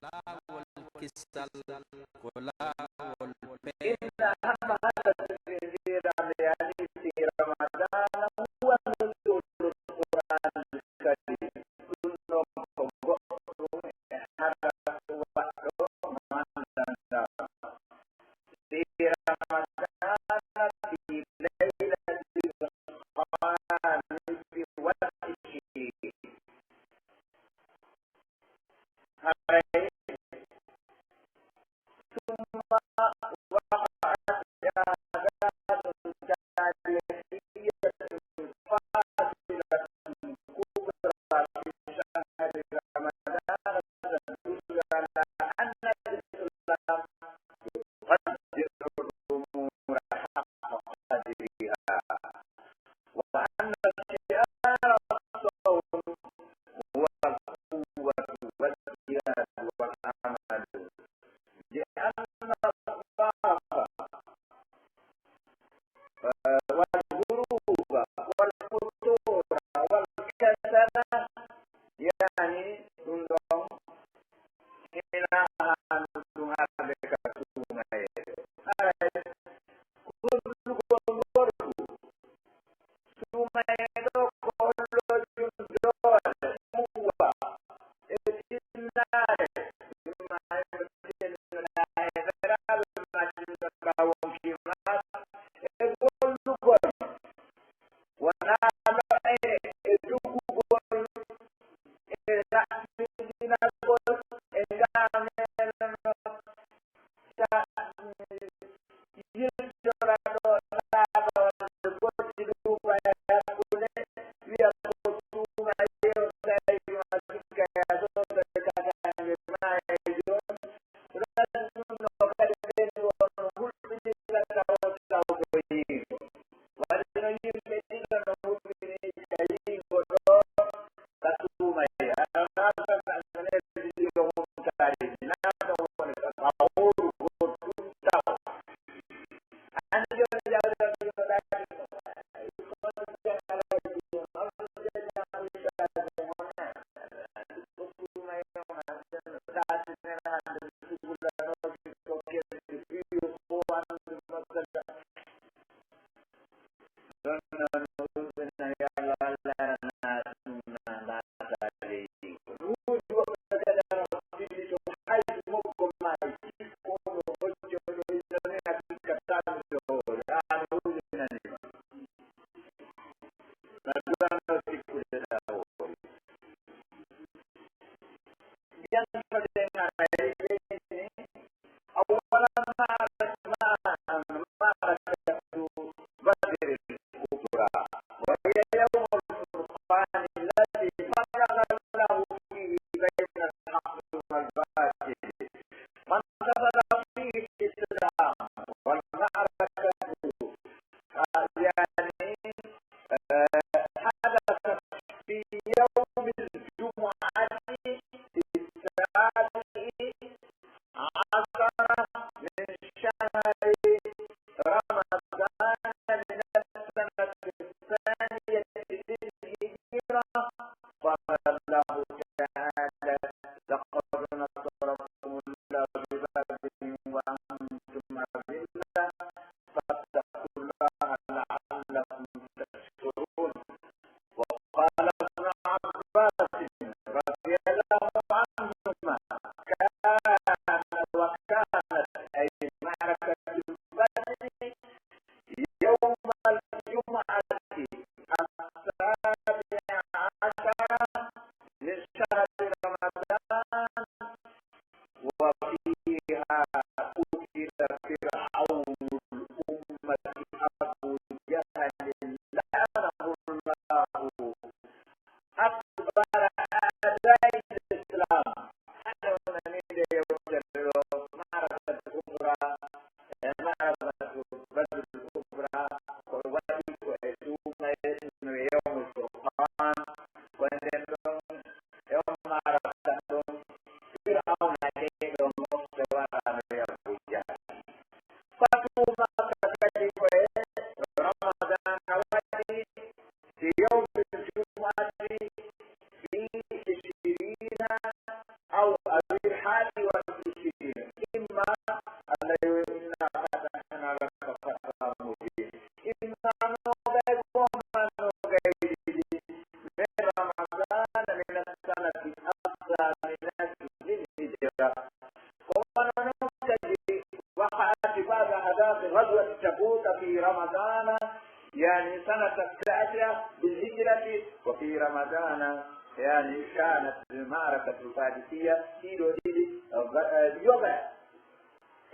laawol kisal, ko laawol pe. إن أهم هدف في رمضان هو نزول القرآن الكريم. Ɗun ɗon ko goɗɗun e hara waɗɗo maandanɗaa. في رمضان في ليلة الخامس والعشرين. Haray summa waqa'at jahazatun tarihiyatun fasilatun kubra fi shahri Ramadan tadullu ala anna al-Islam yuqaddiru al-umura haqqa qadriha. وأن شعار الصوم هو القوة والجهاد والعمل، لأن الضعف والهروب والفتور والكسل، يعني، ɗun ɗon hina haani ɗun arde ka suumayeeɓe. Haray, gollugol ngorgu, suumayeeɗo ko holloojun doole, quwwa, e tinnaare, imma e tinnoɗaa heeferaaɓe, maa tinnoɗaa wonkii maa, e gollugol, wonaa lo'ere e dugugol, e raɓɓiɗinagol, e ngaameeno, sa yiltora ɗoo laaɓa wonde bojji ɗuuɓa e hakkunde, wi'a ko suuma yeew tawi ma sikka e a sosa e katange ma e jooni. Ko ɗun ɗun no kadi ɓen won hulɓinirta tawo taw ko yiingo. Waɗi no yimɓe ɗiɗo no hulɓiniri ka yiingo ɗoo, ka suumay. Alaa saka annaneeɓe ɗiɗo huntaareeji, naa ɗon woni ka, ka hooru gootun taw. Ani jooni jawdi on ɗiɗo ɗaɗi, kono jam alaa e ɗiɗo, on ɗiɗo jam alaa e ɗiɗo, on ɗiɗo suumay, on ɗiɗo ɗaɗi, nena hande sugulanooji ko kemɗi, fiyo ko anndi masala. Ɗon non hulɓina yo Allah wallanana ɗum na naata leydi. Ko ɗum woodi woɓɓe kadi ana fillito hay moggo maayi, ko no hojjo ɗo inna men hakika taami to hoore, aan hulɓinani ma. Na duranoo sikkude ɗa hoore. Yantoɗen haray ɓe ni, أولا معركة، معركة بدر الكبرى، وهي يوم الفرقان الذي فرق الله فيه بين الحق والباطل، وانتصر فيه الإسلام، والمعركة يعني، آه، حدثت في يوم الجمعة السابع عشر من شهر رمضان من السنة الثانية للهجرة، قال الله تعالى: لقد نصركم الله ببدر وأنتم أذلة، فاتقوا الله لعلكم تشكرون. وقال ابن عباس رضي الله عنهما: كان وكانت، أي معركة بدر، يوم الجمعة السابع عشر من شهر رمضان، وفيها قتل فرعون الأمة أبو جهل لعنه الله أكبر أعداء الإسلام. Hande wonaniinde yewtere ɗoo, Ma'rakatul Kubra, e Ma'rakatul Badril Kubra, ko waɗi ko e suumayee, no e Yawmul Furqaan, ko e nden ɗon, e on ma'raka ɗon, Fir'awna e ɗon mofte waraano e Abu Jahal. Fatu Makka kadi ko e Ramadana waɗi, في يوم الجمعة في عشرين أو أو haali waɗude sirri, imma Allah yo inna fatahna laka fathan mubina, imma noogay goo maa noogay ɗiɗi min Ramadana min as-sanati as-saminati lil hijra. Ko wano non kadi waqa'at ba'da ahdathi ghazwat Tabuka fi Ramadana, yani sanata tasi'a bil hijrati, wa fi Ramadana, yani kanat al ma'rakatu al qadisiyya, ɗii ɗoo ɗiɗi, eh, yoga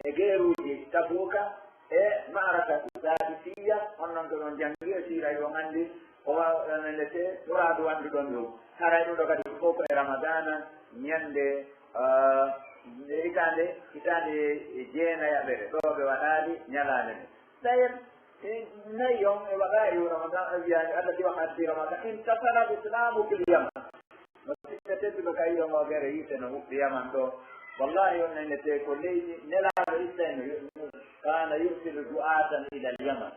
e geeruuji Tabuka e ma'rakatu Qadisiyya, on non ko ɗon janngi e siira, hiɗon anndi, o wa-, nde te muraadu wannduɗon ɗum. Haray ɗum ɗoo kadi fof ko e Ramadana, ñannde, ah, hitaande, hitaande jeenayaɓere, ɗoo ɓe waɗaali ñalaande nden. Tawi en, e nayi on e waɗaali Ramadana, e wiyaani Allah si waɗaali Ramadana, intasara al-Islamu fil Yaman. No siɓɓe tedduɓe ka yiɗo ngoo gere yiite no huɓɓi Yaman ɗoo. Wallahi, on nene tee ko leydi Nelaaɗo ittayno, kana yursilu du'atan ila al-Yaman.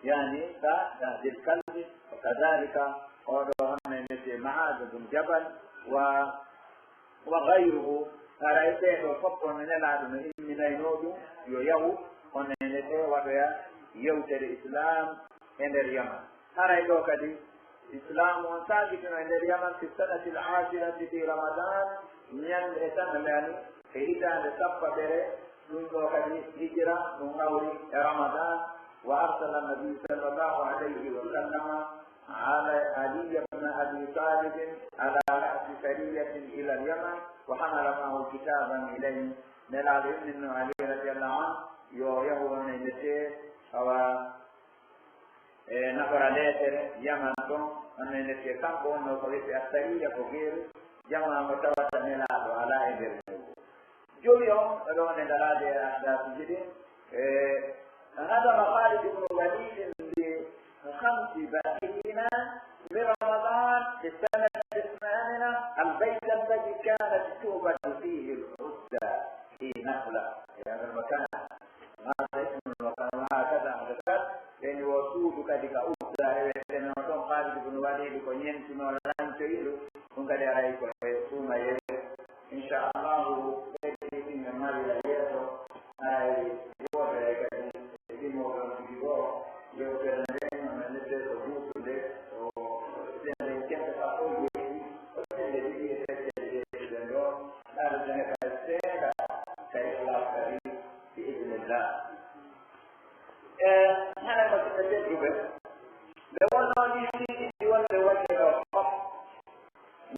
Yani, ka Dil Kalbi, wa kadhalika, oo ɗoo on nene tee Ma'az bun Jabal, wa, wa ghayruhu. Haray ɓee ɗoo fof on Nelaaɗo no imminaynoo ɗum, yo yahu, on nene tee waɗoya yewtere Islam e nder Yaman. Haray ɗoo kadi, Islaamu on saakitino e nder Yaman fi sanati al-aashirati fi Ramadan, ñannde tan, yani, e hitaande sappaɓere, ɗum ɗoo kadi hijra, ɗum hawri e Ramadan, wa arsala an-nabiyyu sallallahu alayhi wa sallama ala Ali ibn Abi Talib ala ra'si sariyatin ila al-Yaman, wa hamala ma'ahu kitaban ilayhi. Nelaaɗo imminno Ali radiyallahu anhu, yo yahu on e ndete, awa, e naɓora leetere Yaman ɗon, on no natti e kanko wonnoo ko wi'etee Assariya, ko geeru jamaa mo tawata Nelaaɗo alaa e nder muuɗum. Jowi on, ɓe ɗon e ndaraade e ahdaasuuji ɗin, e hadama Khalid ibn Walid bi khamsi baqiina min Ramadan li sanati thamina al bayta alladi kanat tu'badu fihi al Uzza fi Nakhla. E hadal makan. Maasa ismul makan, wa hakada ahdathat, ɓen wo suudu kadi ka Uzza e wetenoo ɗon, Khalid ibn Walid ko ñentunoo lancoyi ɗum, ɗum kadi aray ko e suumayee. Inchallahu, ɓeydi ɗin en mari la yeeso, aray woodere kadi e ɗimmoɓe on tigi goo, yewtere nden, no nette ko duutunde, o senden kemɓe sappo e jeeɗiɗi, o sende ɗiɗi e feccere jeeɗiɗi ɗen ɗoo, ɗaade jane kay seeɗa, kay Allahu kadi. Bi idnillah. E, hara ko ɓe tedduɓe, ɓe wonnoo ɗi siidi ɗi wonde wonde ɗoo fof,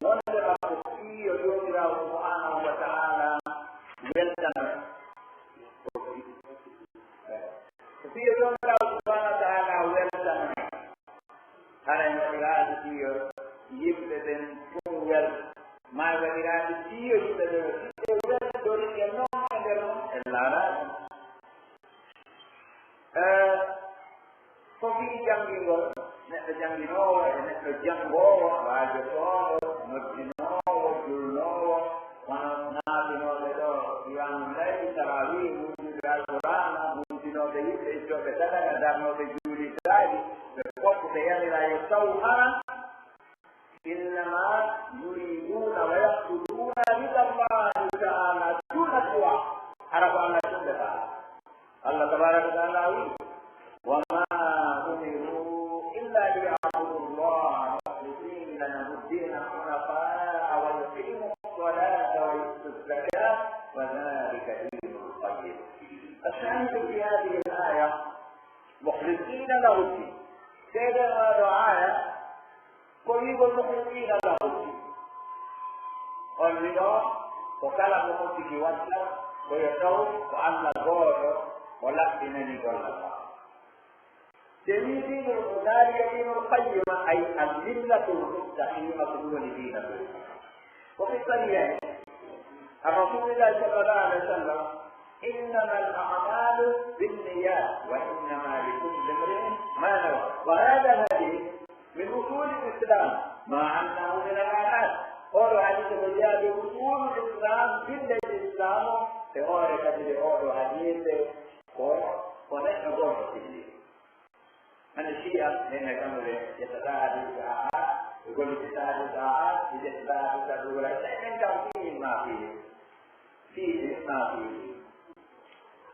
wonde makko fii yo Joomiraaɗo subhanahu wa ta'ala weltano. E, ko fii yo Joomiraaɗo subhanahu wa ta'ala weltano. Haray waɗiraali fii yo yimɓe ɓen fow wel, maa waɗiraali fii yo yimɓe ɓen, si ɓe weldori e non e nder mum, en laaraali. Eh, ko fii janngingol, neɗɗo jannginoowo e neɗɗo janngoowo, waajotooɗo, noddinoowo, julnoowo, Kono naatinooɓe ɗoo qiyaamu layli, taraawih, wuurdude Alqur'aana, wuurdinooɓe yimɓe, ittooɓe sadaka, darnooɓe juuliraaɗi, ɓe fof ɓe yamiraa yo taw hara, innama yuriduuna wa yaqsuduuna rida Allahi ta'ala duuna siwa, hara ko Allah tun ɓe faalaa. Allah tabaaraka wa ta'ala wi'i, وما أمروا إلا ليعبدوا الله مخلصين له الدين حنفاء ويقيموا الصلاة ويؤتوا الزكاة وذلك دين القيم. الشاهد في هذه الآية مخلصين له الدين. Seedee oo ɗoo aaya ko wi'ugol mukhliqiina lahu. On wi'o ko kala ko mo tigi watta, ko yo taw ko Allah gooto o laɓɓinani gollal maa. Si en wi'i diinul, daalika diinul qayyima, ay al millatul mustaqimatu, ɗum woni diina ko. Ko fi sahiih an Rasulillahi sallallahu alaihi wasallam, إنما الأعمال بالنيات وإنما لكل امرئ ما نوى. وهذا الحديث من أصول الإسلام، مع أنه من الآحاد. Oɗo hadiise ko jeyaa e usuulu Islam, binde Islam, e hoore kadi nde oɗo hadiise ko, ko neɗɗo gooto filliri. Hande Shi'a, ɓen e kamɓe ɓe ƴettata hadiise ahad, ɓe gollitata hadiise ahad, ɓe ƴettata hadiise Abu Hurayra, ɓen kam fii ma fii. maa fii.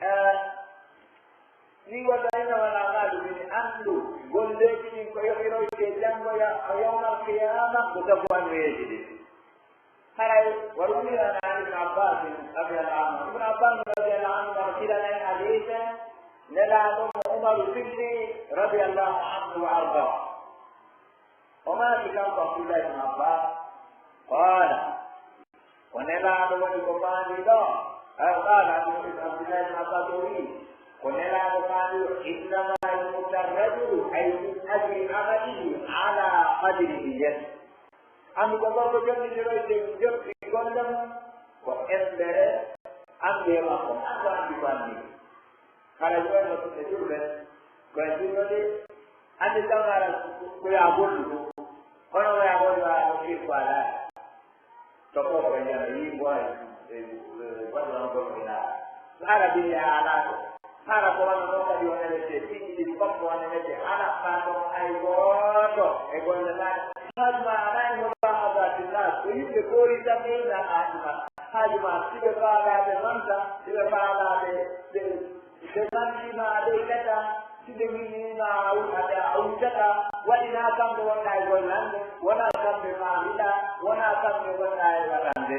Eh, Ni wata ina wala ngaɗu min anndu golleeji ɗin ko yoɓiroyte janngo ya-, yawmal qiyaama ko sabu anniyeeji ɗin. Haray waru wi'ana an Ibn Abbas radiyallahu anhu. Ibn Abbas radiyallahu anhu no filana en hadiise Nelaaɗo mo Umaru filli radiyallahu anhu wa arda. O maaki kanko Abdullahi Ibn Abbas, qaala, ko Nelaaɗo woni ko faandi ɗoo. Aw qaala, Abdullahi Ibn Abbas o wi'i, ko Nelaaɗo faandi ɗoo, innama yu'ta rajulu, ay min ajli amalihi, ala qadri niyyati. Anndu ko gorko jonnitiroyte jokki golle mum, ko embere anndu e makko, anndu anndi ko anndi. Hara yo en waɗtude julɓe, ko en julɓe de, anndi tan hara ko ya gollu, kono ko ya gollu, a ɗo firko alaa. To ko ko en jana, yi mbo ay, e, e, waɗu an gollu ina. Hara bille a alaa ko. Hara ko wano non kadi o nelete, piiji ɗiɗi fof o nelete, hara faa ɗon hay gooto e golle maaɗe. Haaju maa alaa e mulaahazaati naas, ko yimɓe koori tan ɓe ina haaju maa. Haaju maa, si ɓe faalaa ɓe manta, si ɓe faalaa ɓe, ɓe, ɓe mantii ma a ɓeydata, si ɓe ngiɗii ma a wu-, a, a wujjata, waɗi naa kamɓe wonɗaa e gollande, wonaa kamɓe faamiɗaa, wonaa kamɓe wonɗaa e waɗande.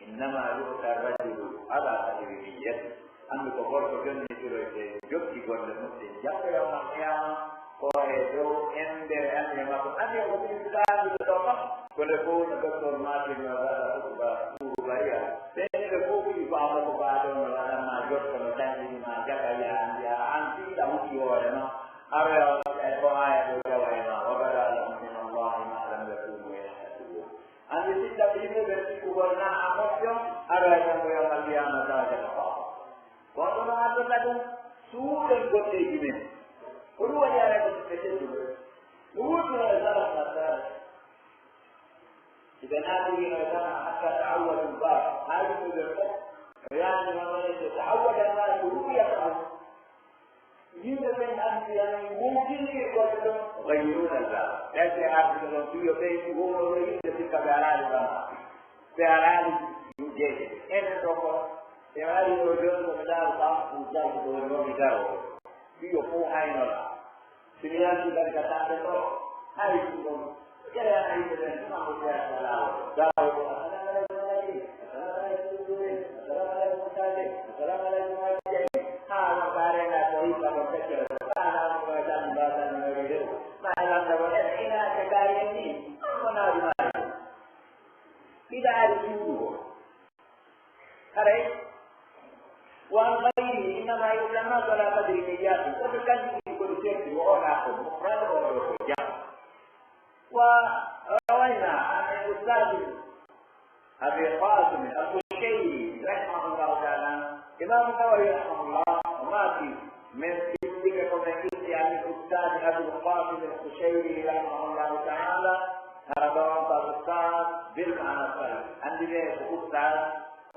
Innama yu'ta rajulu ala qadri niyyati. Anndu ko gorko jonnitiroyte jokki golle mum ɗen janngo yawmal qiyaama, ko e dow embere anniya makko. Anniya ko ɓuri saami ɗo kam, ko nde fow no Docteur Martin no waɗa hutuba Tuubariya. Ɓen ɓe fow ɓuri faamo ko baaɗo no waɗan ma jotto no dañɗini ma jaka wi'a anndi a an fii ɗa huti hoore ma. Aroya e ko aya ɗo jawa e ma. Wa bada lahum min Allahi ma lam yakunu yahtasibun. Anndi, sinno ko yimɓe ɓe sikkugol naa a moƴƴo, aroya janngo yawmal qiyaama tawa jaka faama. Ko ɗum no addata ɗum, suuɗen golleeji men. Ko ɗum waɗi aray ko ɓe tedduɓe. No wurtino e salaf na salaf. Iɓe naatiri no e salaf hatta ta'awwadu al-bab. Haa yimɓe ɓe fof, no yaani no wonde ta'awwada al-bab, ko ru'yatahu. Yimɓe ɓen anndi an wowtini e golle ɗon, ghayyiruna al-bab. Ɓen ɓe artuɓe ɗon, fii yo ɓeydu wowloɓe yimɓe, sikka ɓe araali bana. Ɓe araali ɗum jeeje. Enen ɗo ko, ɓe ari ɗo jooni ko ɓe ndaaru kam, ɗum darto ɗo woni wonɓe darooɓe. Fii yo fow haynora. Si mi yalti kadi ka kamɓe ɗo, hay ɗum ɗon. Kere ana yimɓe ɓen, tuma ko jeyaa ka laawol. Laawol ko, "Assalamu aleykum, Alhaji. Assalamu aleykum, Dule. Assalamu aleykum, Sade. Assalamu aleykum, Hajji." Haa, no kaarena ko hikka ko feccere ko. Haa, na ko jam, ba tan no rewe. Ma landa ko, "Eh, ina ke kaari en ni?" Ko na ɗum ari. Ida ari suudu ko. Haray, wa an ghayrihi, innama yu'ta an-nasu ala qadri niyyatihim. Ko ɓe kanjum ko ɓe serti, wo o na ko mo, wano o ɗo ko jam. Wa rawayna an al-ustadh Abi Qasim al-Qushayri, rahimahullahu ta'ala. Imam Nawawi, rahimahullah, o maaki, men sikkike ko men itti an al-ustadh Abi Qasim al-Qushayri, rahimahullahu ta'ala, hara ɗon ko ustadh bil ma'na sahih. Anndi ɓe ko ustadh,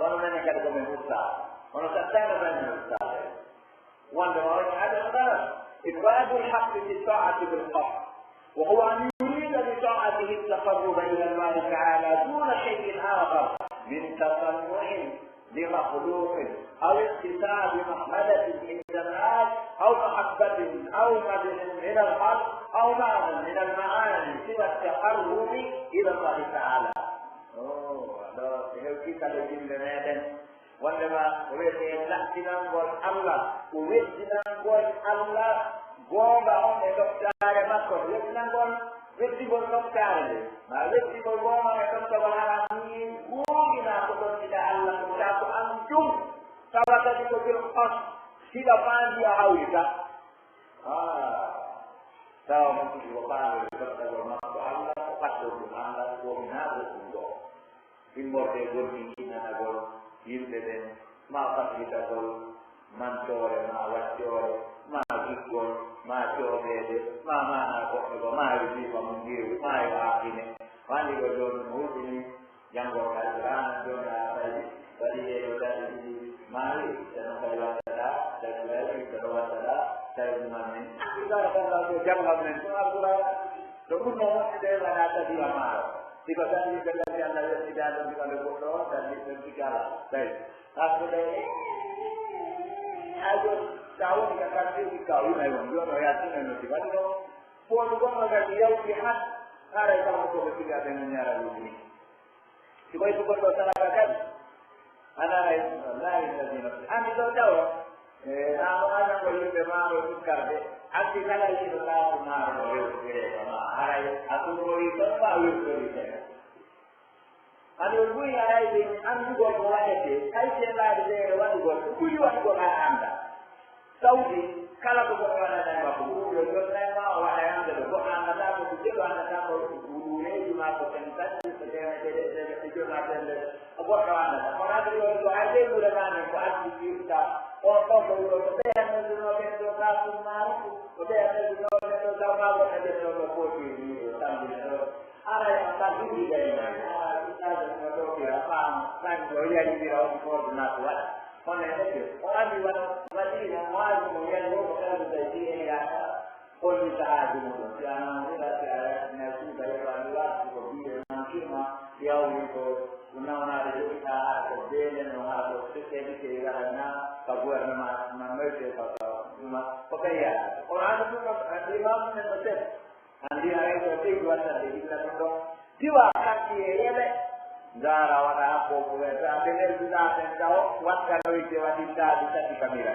kono menen kadi ko men ustadh. Kono ka tanga tan men ustadh. Wonde o waɗi hade o dara. إفراد الحق بالطاعة بالقصد، وهو أن يريد بطاعته التقرب إلى الله تعالى دون شيء آخر من تصنع لمخلوق أو اكتساب محمدة عند الناس أو محبة أو مدح من الخلق أو معنى من المعاني سوى التقرب إلى الله تعالى. Oh, alors, c'est un petit calendrier de Wondema ko wi'etee laɓɓinangol Allah, ko weddinangol Allah goonga on e ɗoftaare makko, weddinangol, weddingol ɗoftaare nden, maa weddingol goonga on e ɗoftagol haram nii, goonginaa ko ɗoftiɗaa Allah ko, taa ko an jum, tawa kadi ko bil qasd, hiɗa faandi a hawrita. Ah, tawa mo ko faandol ɗoftagol makko Allah, ko ɓaddol ɗum Allah, goonginaa ko ɗum ɗoo. Immorde e gomɗinkinanagol yimɓe ɓen, maa fallitagol mantoore, maa waccoore, maa giggol, maa coodeede, maa maanaa goɗɗo goo, maa e jiiba mum ngeewu, maa e aakine. Ko anndi ko jooni no hulɓinii, janngooɓe Alqur'aana, jooni a tawi waɗi ɗee ɗoo darɗe ɗiɗi, maayi, kono kadi waɗata, tawi waɗi, kono waɗata, tawi ɗum amen. Tabarakallah, ko janngal men, ko Alqur'aana. Ko ɗum no moƴƴude waɗa tabi'a maaro. Sifa tan yimɓe kadi Allah yettidaa ɗon, sifa nde goɗɗo on, tan yimɓe sikki alaa. Tawi. Haa ko tawi, haa jooni, si a woni ka quartier sikka o yimay won, jooni o yaltina no si waɗi ɗoo. Foonu gonɗo kadi yawti han, haray kammo ko ɓe siga ɓe no ñaara luuɓi ni. Si koy ko goɗɗo sadaka kadi, ana hay, wallahi, ladina, anndi ɗoo tawa, e, naa o ana ko yimɓe maaro sukkarde, anndi kala yiɗo laamu maaro no rewtiree ko ma, haray a ɗumroyi ɗon ma wirtori seɗa. Hani o buy arayde anndugol ko waɗetee, kay seeɗaaɓe ɓe e waɗugol, ko ɓuri waɗugol haa annda. Sawdi, kala ko goɗɗo waɗanay makko, ɓuri yo jonnay ma, o waɗay annde ɗo, goɗɗo anndataa ko, ko jeɗo anndataa ko, ko ɓuureeji maa ko ten tati, ko teemedere e teemedde jowi maa teemedere, ko goɗɗo anndataa. Kono anndi on ko hay leyɗe maa men ko addi firta, on ɗon ko wuro ko ɓe annduno ɓen ɗo ka summaare, ko ɓe annduno ɓen ɗo ka maa goɗɗo ɓen ɗo ko foti ni, o tambina ɗo. Haray a ka duuɓi gaynaaki, haray ustaajo no ɗoofira faama, kañum o yalindira on coordinaate waɗa. Kono e nde o anndi wano Madiina, waawi mo yani wo ko kaldu gay ɗi e yaaka. Holli sahaaji muɗum, si a nanndira, si a yaltina suuda, yoɓa mi waɗi ko biye mankirma, yawri ko nawnaade jogiɗaa, haa ko beele no, haa ko sekkeeji ke gaɗa na, ka gouvernement, ma moyte, ka, ka, ma, ko ɓe yaaka. Kono an ɗum ɗon, an ɗi ma ɗum en no seeɗa. Anndi haray ko seydi wattande illa ɗum ɗon. Diwa katti e yeɓe. Ndaara waɗa hakko ko ɓe ta ɓe nelduɗaa ɓen tawo wattanoyte waɗi laabi tati kamira.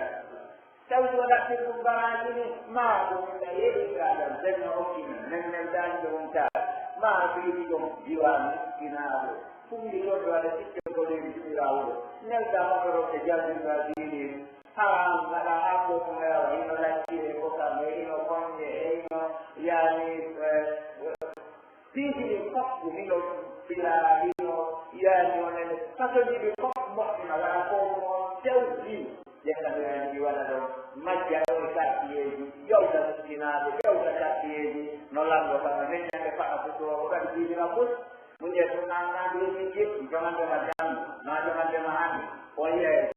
Tawi ko ɗaɓɓir ɗum baraaji ni, maa ko min ka yeɗi ka ɗon, ɓen no okki men, men neldaani ɗum on taali. Maa ko yiɗi ɗum diwa miskinaaɓe. Fumbi ɗon ɗo aɗa sikke ko leydi suɓiraa wuro. Nelda motoro e jalbirɗo a diini. Haa ngaɗa haa ko ko yawa, hino laccire ko kam, e hino konde, e hino, yaani, eh, piiji ɗin fof, hino fila, hino, yaani, onen façon ji ɗin fof moƴƴina, waɗa ko ko sewji. Ƴetta ɓe en ɗi waɗa ɗon, majja ɗo e quartiereji, yawta miskinaaɓe, yawta quartiereji, no lanndo kam, no neññande faɗa fuɗɗoo, ko kadi piiji ɗin fof. Mun ƴeew ɗum naan, naan ɗum min ƴetti, jomande ma janngo, naa jomande ma hannde, on yi'ay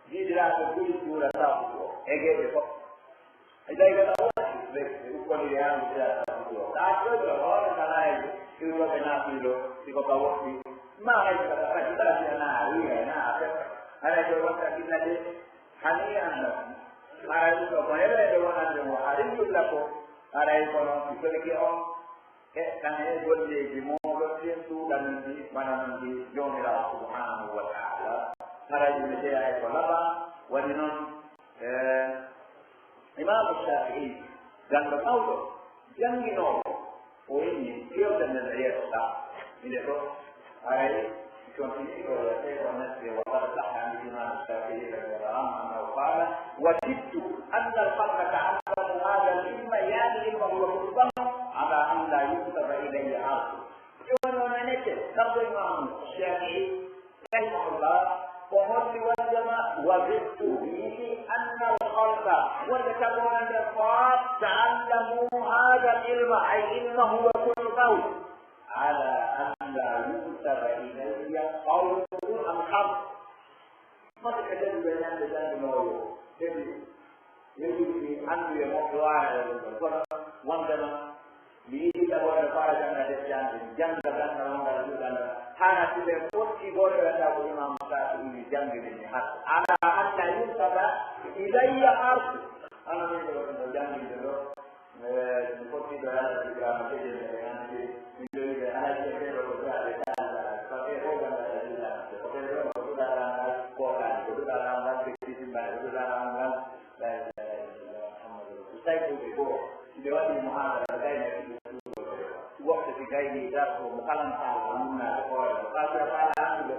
diidiraaɓe ɓuri juula sabu ko e geɗe fof. E tawi kala wonti ɓe, ɓe ukkondirii hannde sira sabu ko. Kaa ɗo ɗo hoore salaaji, iwroɓe naafilo, si ko ka woɗɗi. Maa hay ko ka fati, kala si ana a wiira, na a fekka. Haray ko wonta kinna de, hani annda. Haray ɗum ɗo ko heɓeede wonande mo, hari yulla ko. Haray kono, si fewke on, e, tan e golleeji mooɗon ɗin ɗuuɗanon ɗi, mbaɗanon ɗi Joomiraaɗo Subhaanahu wa Ta'aala. Haray ɗum ne jeyaa e ko laɓaa, woni non, e, Imaamu Shaafi'i, ganndo mawɗo, jannginoowo, o inni fewde nden e yeeso ɗaa, inde ɗo, Haray, si on tigi ko wiyetee ko natti, wa qad sahha an Imam Shafi'i radiyallahu anhu annahu qala, wadidtu anna al-qawma ta'allamu hadha al-ilma, yani ilma huwa kutbahu, ala an la yunsaba ilayya ardu. Jooni on anete, kanko Imam Shafi'i, rahimahullah, o holli wonndema, wadidtu, mi yiɗi anna al-khalqa, wonde tagoore nden fof, ta'allamu hadha al-ilma, ay ilma huwa kutbahu. Ala an la yunsaba ilayya qawlu am harf. Mate ka jaɓi ɓe ñande jannginoowo, heɓi, heɓi annduye moƴƴo waana e ɗum ɗon. Kono wondema mi yiɗi tagoore faa jannga defte an ɗen, jannga ganndal ngal, ɗuɗal ngal. Hana si ɓe fotti goɗɗo e taw ko Imaamu Saafi'i wi janngini mi har. Ala an la yunsaba ilayya harf. Hana min ɗo, ɗo jannginde ɗo. Eh, mi fotti ɗo Yalla Ibrahima Kede, mi anndi, min ɗo wi'ude Alhaji e ɓee ɗo ko jaaɓe taaliɓe, ko ɓe ɗo ganda e Ibrahima, ko ɓe ɗo ko duɗal ngal kookaani, ko duɗal ngal ɓe kisimbaani, ko duɗal ngal, la ilaha illallah Muhammadu Rasul. Tawi ko ɓe goo, si ɓe waɗi muhaadara, ɓe gayna ɗiɗo suuɗo ɓe. Woɓɓe si gayni darto, mo kala mo haala, mo nunnaade hoore, mo kala si a faala anndude,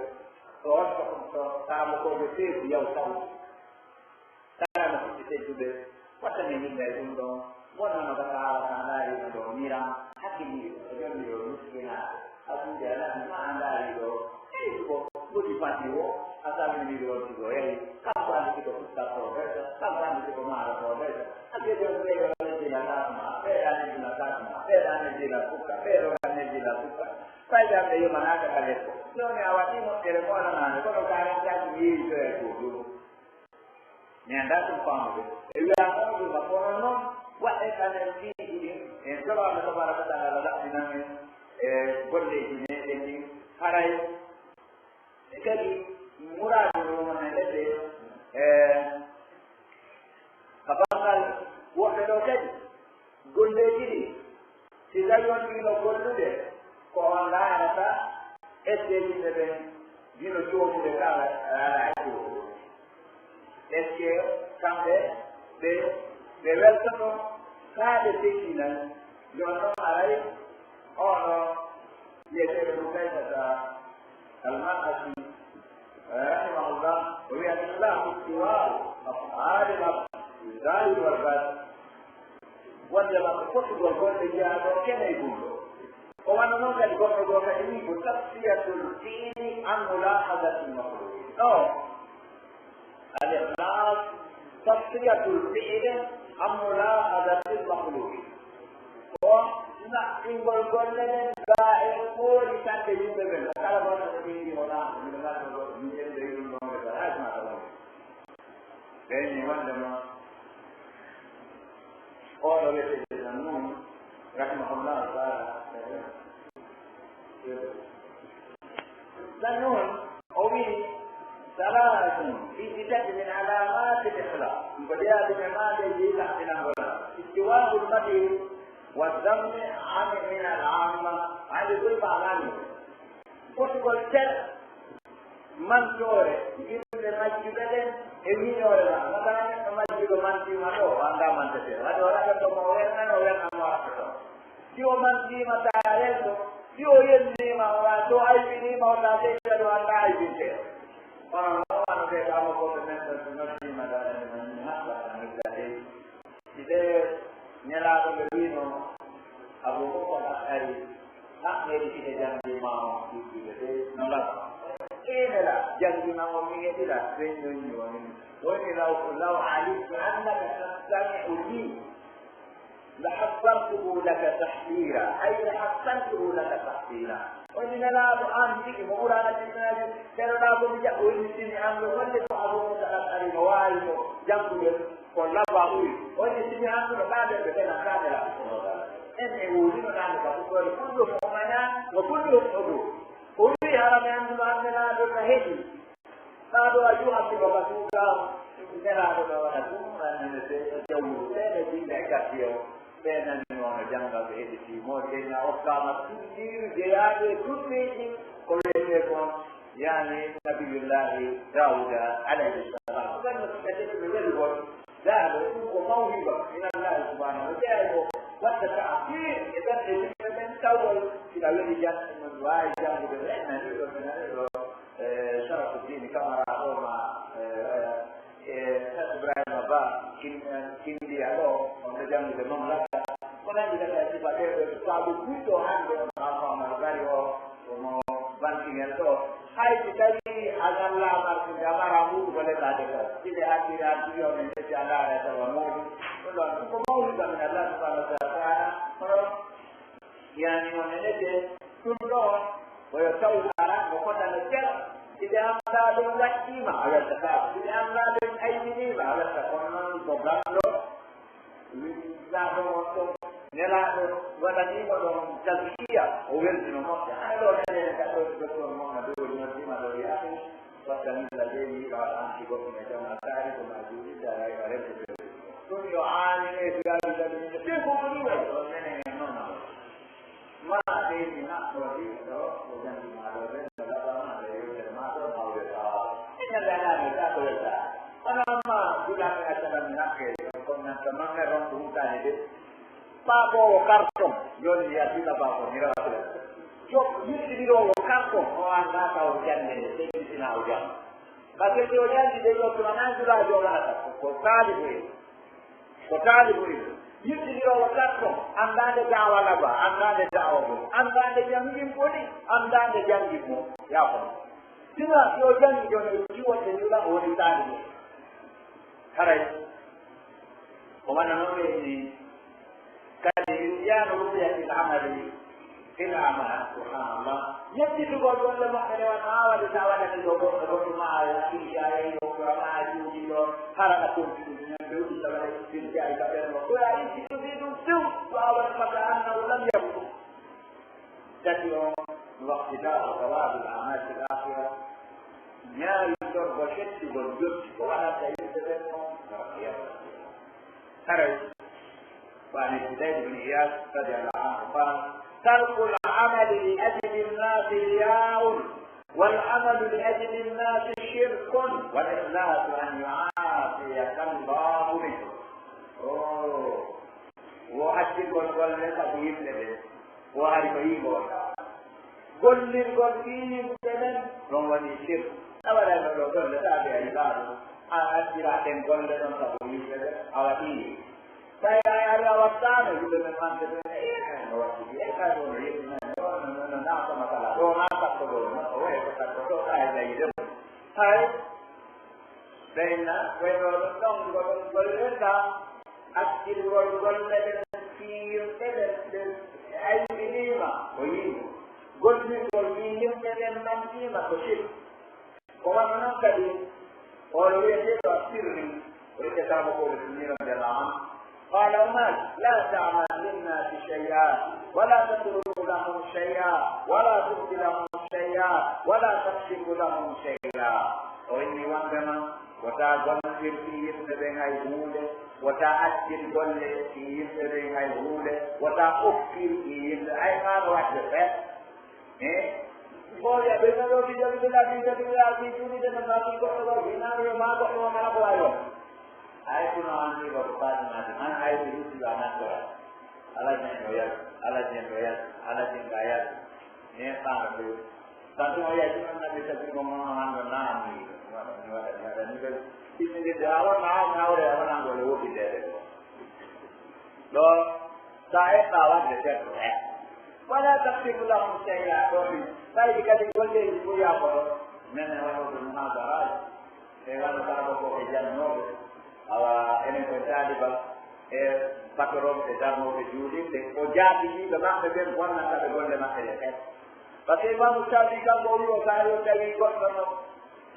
so on ko, so saamo ko ɓe feeji yaw tawde. Kala no fuɗɗi teddude, watta mi yimɓe e ɗum ɗon, wonnano ka haala ka ndaarino ɗo, miran, hakkiliiɗo, o jonni yo miskinaaɓe, a suuɗi a naɓi ma a ndaari ɗo, ey ko, woni fanɗi wo, a salminii ɗo on tigi o yahi, kanko anndi si ko fukkatoo ɓeyta, kanko anndi si ko maarotoo ɓeyta, a geɗe on ɓeeɗo neddina kaas ma, ɓeeɗa neddina kaas ma, ɓeeɗa neddina sukka, ɓeeɗo kan neddina sukka, fayda ɓe yomanaaka ka lekko, jooni a waɗii moƴƴere moolanaande, kono kaarantaaji yeeyi joya ko ɗum. Mi anndaa ɗum faamude. E wi'aa mawɗo ka kono non, waɗɗen amen piiji ɗin, en toro Allah tabaaraka wa ta'aala laɓɓinan men e golleeji meɗen ɗin, haray e kadi Muraadu ɗum wonande ɓe, e, ka banngal woɓɓe ɗoo kadi, golleeji ɗi, si tawii on ɗiino gollude, ko on laarata ettee yimɓe ɓen, gino joomude kala, alaa e joomude. Est-ce que kamɓe ɓe, ɓe weltoto kaa ɓe teddinay? Jooni non, aray, oɗo wi'eteeɗo Rukaynata Al-Mar'asi, rahimahullah, o wi'a, "Al-ikhlas istiwa'u af'alil abd fil zahir wal batin." Wonde makko fotugol golle jeyaaɗo kene e gunndoo. Ko wano non kadi goɗɗo goo kadi wi'i ko tasfiyatul fi'li an mulahadatil makhluqin. Ɗoo, al-ikhlas tasfiyatul fi'li an mulahadatil makhluqin. Ko naɓɓingol golle ɗen gaa e koori tande yimɓe ɓen. Kala goɗɗo ko ɓeydi o ɗaano, miɗo lanndo goɗɗo, mi ƴeewi ɗo yiɗum ɗon ɓe ɗon, hay so maa ɗon. Ɓe inni wonde ma, oɗo wi'eteeɗo Zannun, rahimahullahu taala. Zannun, o wi'i, "Salasun fi sittatin min alamatil ikhlas." Ko ɗiya ɗume maande jeyi laɓɓinangol. Istiwa'ul madhi wa zammi an min al amma. Hande ɗum faamaani. Fotugol tel mantoore yimɓe majjuɓe ɓen e miñoore ma. Masalan, neɗɗo majjuɗo mantiima ɗoo, o anndaa mantetee. Waɗi o raɗoto mo, o welnano, o welnano o raɗoto. Si o mantiima taa welto, si o yenniima, o wa-, si o aybiniima, o taa seyda ɗo anndaa aybintee. Kono non wano ɓee ɓaawo ko ɓe men ɗon si noddiima ɗoo, ene no ni haɓɓa, no nodda leydi. Si ɓe Nelaaɗo ɓe wiino, Abubakar Ash'ari, haɓɓeede si ɓe janngii ma on, ɗuɗɗuɓe ɓe no laɓa. Ee Nela, janngi ma on, mi heɗira, ɓe ñoñi on. Woni law, law alimtu annaka tastami'u li, la hassantuhu laka tahsira, ay la hassantuhu laka tahsira. Woni Nelaaɗo an tigi mo Qur'aana timmaaji, heɗoɗaa ko mi jaɓɓo, woni si mi anndu wonde ko Abubakar Ash'ari no waawi mo janngude. Ko labba ɓuri. O wi'i, "Si mi annduno kaa nder ɓe ɓenan kaa Nelaaɗo sallallahu alaihi wasallam. En e wowlino naane ka fuɗɗoode, kulluhum umana wa kulluhum udul." O wi'i, "Hara mi annduno an Nelaaɗo na heɗi." Kaa ɗo a juha sigo ka suuka, Nelaaɗo na waɗa ɗum, annene seeɗa jawru, seeɗa jinda e gaddi o. Ɓe nani noon jannga ɓe heɗiti mo, Seydina Osama tunndiiri jeyaaɓe e tunneeji ko wiyetee kon, yani Nabiyullaahi Daawuda alayhi salaam. Ɗum ɗon no sikkatee ɓe welugol. Daaɗo ɗum ko mawhiba min Allaahi subhaanahu wa taala, ko watta ta'siir e ɓerɗe yimɓe ɓen, tawgol sila weli jannde mum, waawi janngude ɓe nani ɗo, ɓe nani ɗo, eh, Sharafuddiini Kamara ɗo ma, eh, eh, Ibraahiima Ba, Kin-, eh, Kindiya ɗo, on ɗo janngude Mamlaka. Ko nanndi kadi e sifa ɗee ɗoo, saabu ɓiɗɗo hannde on, Alfa Omar Bari o, Kono bantingel ɗoo, hay si tawii a ñallaa martinde, a maraa muuɗu ko letaade kala. Sile hakkille an tigi on e ƴetti a ndaara e tawa muuɗu. Ɗum ɗon ɗum ko mawhiba min Allah subhanahu wa ta'ala. Kono yani on e nete ɗum ɗoo, ko yo taw ara ko fotano cer. Si ɓe anndaa ɗum waɗɗiima, a weltataa. Si ɓe anndaa ɗum aybiniima, a welta. Kono noon ko ganndo. Laaɗo on ɗon, Nelaaɗo waɗanii mo ɗon tazkiya, o weltino moƴƴa. Hara ɗoo nene en gaɗɗo Doktor Muhammadu Woli noddiima ɗo wi'aa ɗum, waɗɗanii la leydi, ɓaawo an si goɗɗum e jama taari ko ma juulidde, a wawi a rento ɓe. Ɗum yo aani e duwaaji gaɗi, ɗum ko ko ɗum waɗi, ɗon nene en noon. Ma ɓeydi haɓɓoode ɗo ko janngi maa ɗo ɓen no laɓa ma nde yewtere maa ɗo mawɓe ɓaawo. E ñande a ñaami taa ko weltaa. Kono amma dulaaɓe a caɗan mi hakke, kono nan ka mamme ron ko hutaani de. Paakoowo karton, jooni mi yalti ka paako, mi rawa. Yo, yirtidiroowo karton, o anndaa taw jannde nde, ɓeydi sinaa o jannga. Parce que si o janngi de, yo tuma nan dulaa jooɗata, ko, ko taalibu en. Ko taalibu en, yirtindiroowo takko, anndaande da'awa laba, anndaande da'awa mo, anndaande jangin boni, anndaande jangin mo, yaafo mo. Sina si o jangi jooni, o jiwonde nula, o woni taalibu. Haray, ko wano non ɓe inni, kadi, isyanu ru'yatil amali Ila ama, subhanallah. Yettitugol golle moƴƴere on, haa waɗi sa waɗani ɗo goɗɗo, goɗɗo ma a yahi, a yahi ɗo, ko ma a juuti ɗo, hara na konti ɗum, ñande ɗum, sa waɗi ɗum, si a yahi ka ɓen ɗo. Ko a itti ɗum, ɗum few, to a waɗi maka annahu lam yakun. Tati on, waqtida'u thawabil a'mali fil akhirah. Ñaawitorgol settugol njotti ko waɗanta yimɓe ɓen kon, no yawta. Haray, وعن الفضيل بن عياض رضي الله عنه قال: ترك العمل لأجل الناس رياء، والعمل لأجل الناس شرك، والإخلاص أن يعافيك الله منه. Oh. Wo accirgol golle sabu yimɓe ɓen, wo hari ko yi'ugol. Gollirgol fii yimɓe ɓen, ɗon woni sirku. A waɗayno ɗoo golle, saabe a yi'aali. A accira ɗen golle ɗon sabu yimɓe ɓen, a waɗii. Tawi a ari a wattaano, yimɓe ɓen mante ɓen, "Eh, kay no waɗi, eh, kay ɗoo no yeɗɗi, no, no, no, no, naata masala, ɗoo naata ko ɗoo, no, o wayi ko takko ɗoo, kay gayi ɗoo." Hay. Ɓeyna, wayno ɗon ɗon, ko ɗon gollirta, accirgol golle ɗen fii yimɓe ɓen, ɓe aybiniima, ko yi'ugol. Gollirgol fii yimɓe ɓen mantiima, ko sirku. Ko wano non kadi, on wi'eteeɗo Assirri, o wi'etee Sirri ko ɓe sunniino, radiyallahu anhu. قال عمر: لا تعمل للناس شيئا، ولا تترك لهم شيئا، ولا تبد لهم شيئا، ولا تكشف لهم شيئا. O inni wondema, wota gollir fii yimɓe ɓen hay huunde, wota accir golle fii yimɓe ɓen hay huunde, wota okkir fii yimɓe, ay maa no waɗde fes. Eh? Ko wi'a ɓe no ɗoo fi sabilillah, fi sabilillah, fi juulirde no maa fi goɗɗo ɗoo, fi naanude maa goɗɗo ɗoo, kala ko waawi on. Hay kono an ni ko Fatimata, an hay ko yidduɗo a nattora. Ala jen ɗo yal, ala jen ɗo yal, ala jen ɗo yal. Ne faama ɗo. Tanto o yaji on nabi tabi ko mo hando na mi. Wala ni wala ni wala ni wala. Isi ngi da wala na na wala wala ngol wobi de de. Ɗoo, so a eɓɓaa waɗde fedde, eh. ولا تكشف لهم شيئا, ɗoo ɗin. Ɓayde kadi golleeji ɓuri yaa kono, men e waɗooɓe muhaadaraaji, e wano saabo ko e jannooɓe, awa, enen ko taaliba, e patorooɓe, e darnooɓe juulirde, ko jaatiniiɓe maɓɓe ɓen bonnata ɓe golle maɓɓe ɗen kadi. Par ce que Imaamu Shaafi'i kanko o wi'i, o so ari o tawi goɗɗo no,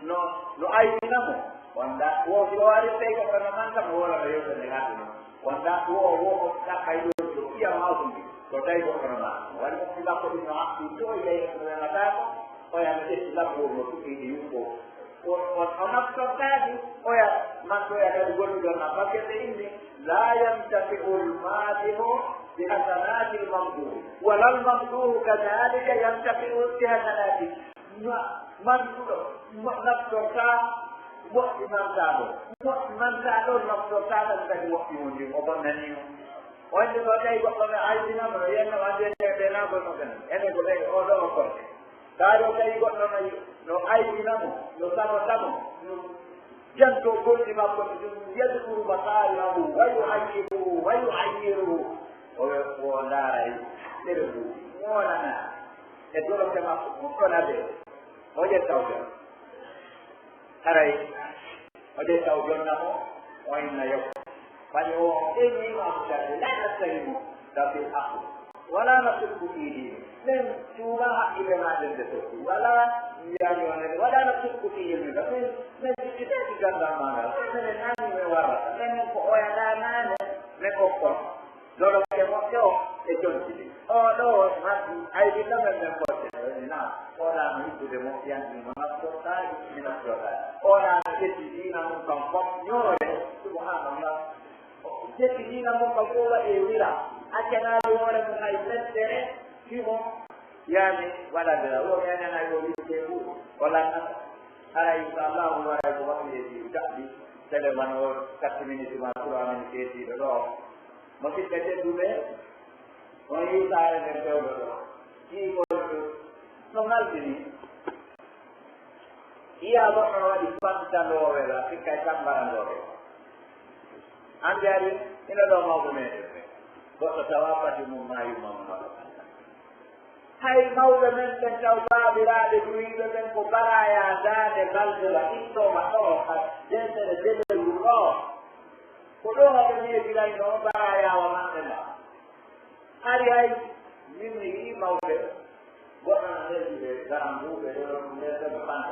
no, no aybina mo, wonda wo, si o ari o tawi goɗɗo no manka mo, wona no yewta nde haɗu non. Wonda wo, wo, o ɗaɓɓay ɗo, ɗo ɓiya mawɗo ndi, so tawi goɗɗo no manka mo. Woni mofti makko ɗum no haɓɓi to, o yahi no wemata ko, o yaha no ƴetti labbo no tuɓɓi ɗi yumɓo. O, o, o naftortaaki, oya, man ɗoya kadi gollidon ma, parce que ɓe inni, لا ينتفع المادح بحسنات الممدوح، ولا الممدوح كذلك ينتفع بحسناته. Ma-, mantuɗo, mo-, naftortaa woɗɗi mantaa ɗo. Woɗɗi mantaa ɗo naftortaa tan kadi woɗɗi mo ndin, o bonnanii mo. Wonde ko tawi goɗɗo no aybina mo, no yenna mo, anndi enen ɓe naa ko no ɓen. Enen ko ɓen, o ɗo o koy. Kaa ɗoo tawi goɗɗo no, no aybina mo, no sabota mo, no jantoo golli makko ɗin, يذكر مصالحه ويعيبه ويعيره. O, o ndaaray ɗere buuɗi, moolana e doroke makko, ɗum ɗon abe. O ƴetta o jam. Haray, o ƴetta o jonna mo, o inna yokko. Bani o, o ɓeyni Imaamu Shaafi'i, لا نتهم في الأخذ، ولا نشك في دينه. Men tuuma haqqille maa ɗen ɓe tokki. Wala mbiyaani on ene, ولا نشك في علمك. Men, men sikkitaaki ganndal maa ngal. Menen nani men warrata. Menen ko oya ɗaa naane, men okkon. Doroke moƴƴo o e jonti ɗi. Oo ɗoo o, ma, aybinta men men fodde. O inni, naam. Oo ɗaa no hikkude moƴƴan, ɗi mo naftortaaki, mi naftortaaki. Oo ɗaa no ƴetti diina mum kan fof, ñoore. Subhanallah. O ƴetti diina mum kan fof waɗi e wila. Accanaali hoore mum hay mettere, fimo, yaani, waɗa nde. O ñañanay o wiɗde ngu, o lannata. Hara, inchallahu, waray ko waɗi e ɗi daɗɗi. Tele man o, quatre minutes ma, trois minutes heddiiɗo ɗoo. Musidɓe tedduɓe, on yi'ii saare nden fewndo ɗoo. Ɗii ko no ngalɗini. Yi'aa goɗɗo no waɗi pantaloowe la, hikka e tambarandoowe. An jaari, ina ɗoo mawɓe meɗen. Goɗɗo tawa pati mum maa yumma mum waɗa pantaloowe. Hay mawɓe men ɓen taw baabiraaɓe duwiiɓe ɓen ko baraaya daande balde la, ittooma ɗoo, ka deesere debelgu ɗoo. Ko ɗoo ɓe meeɗiraynoo baraayaawa maɓɓe ngaa. Hari hay min mi yi'ii mawɓe goɗɗo no neldi ɓe garambuuɓe ɗo, ɗum ɓe ɓe ɓanta.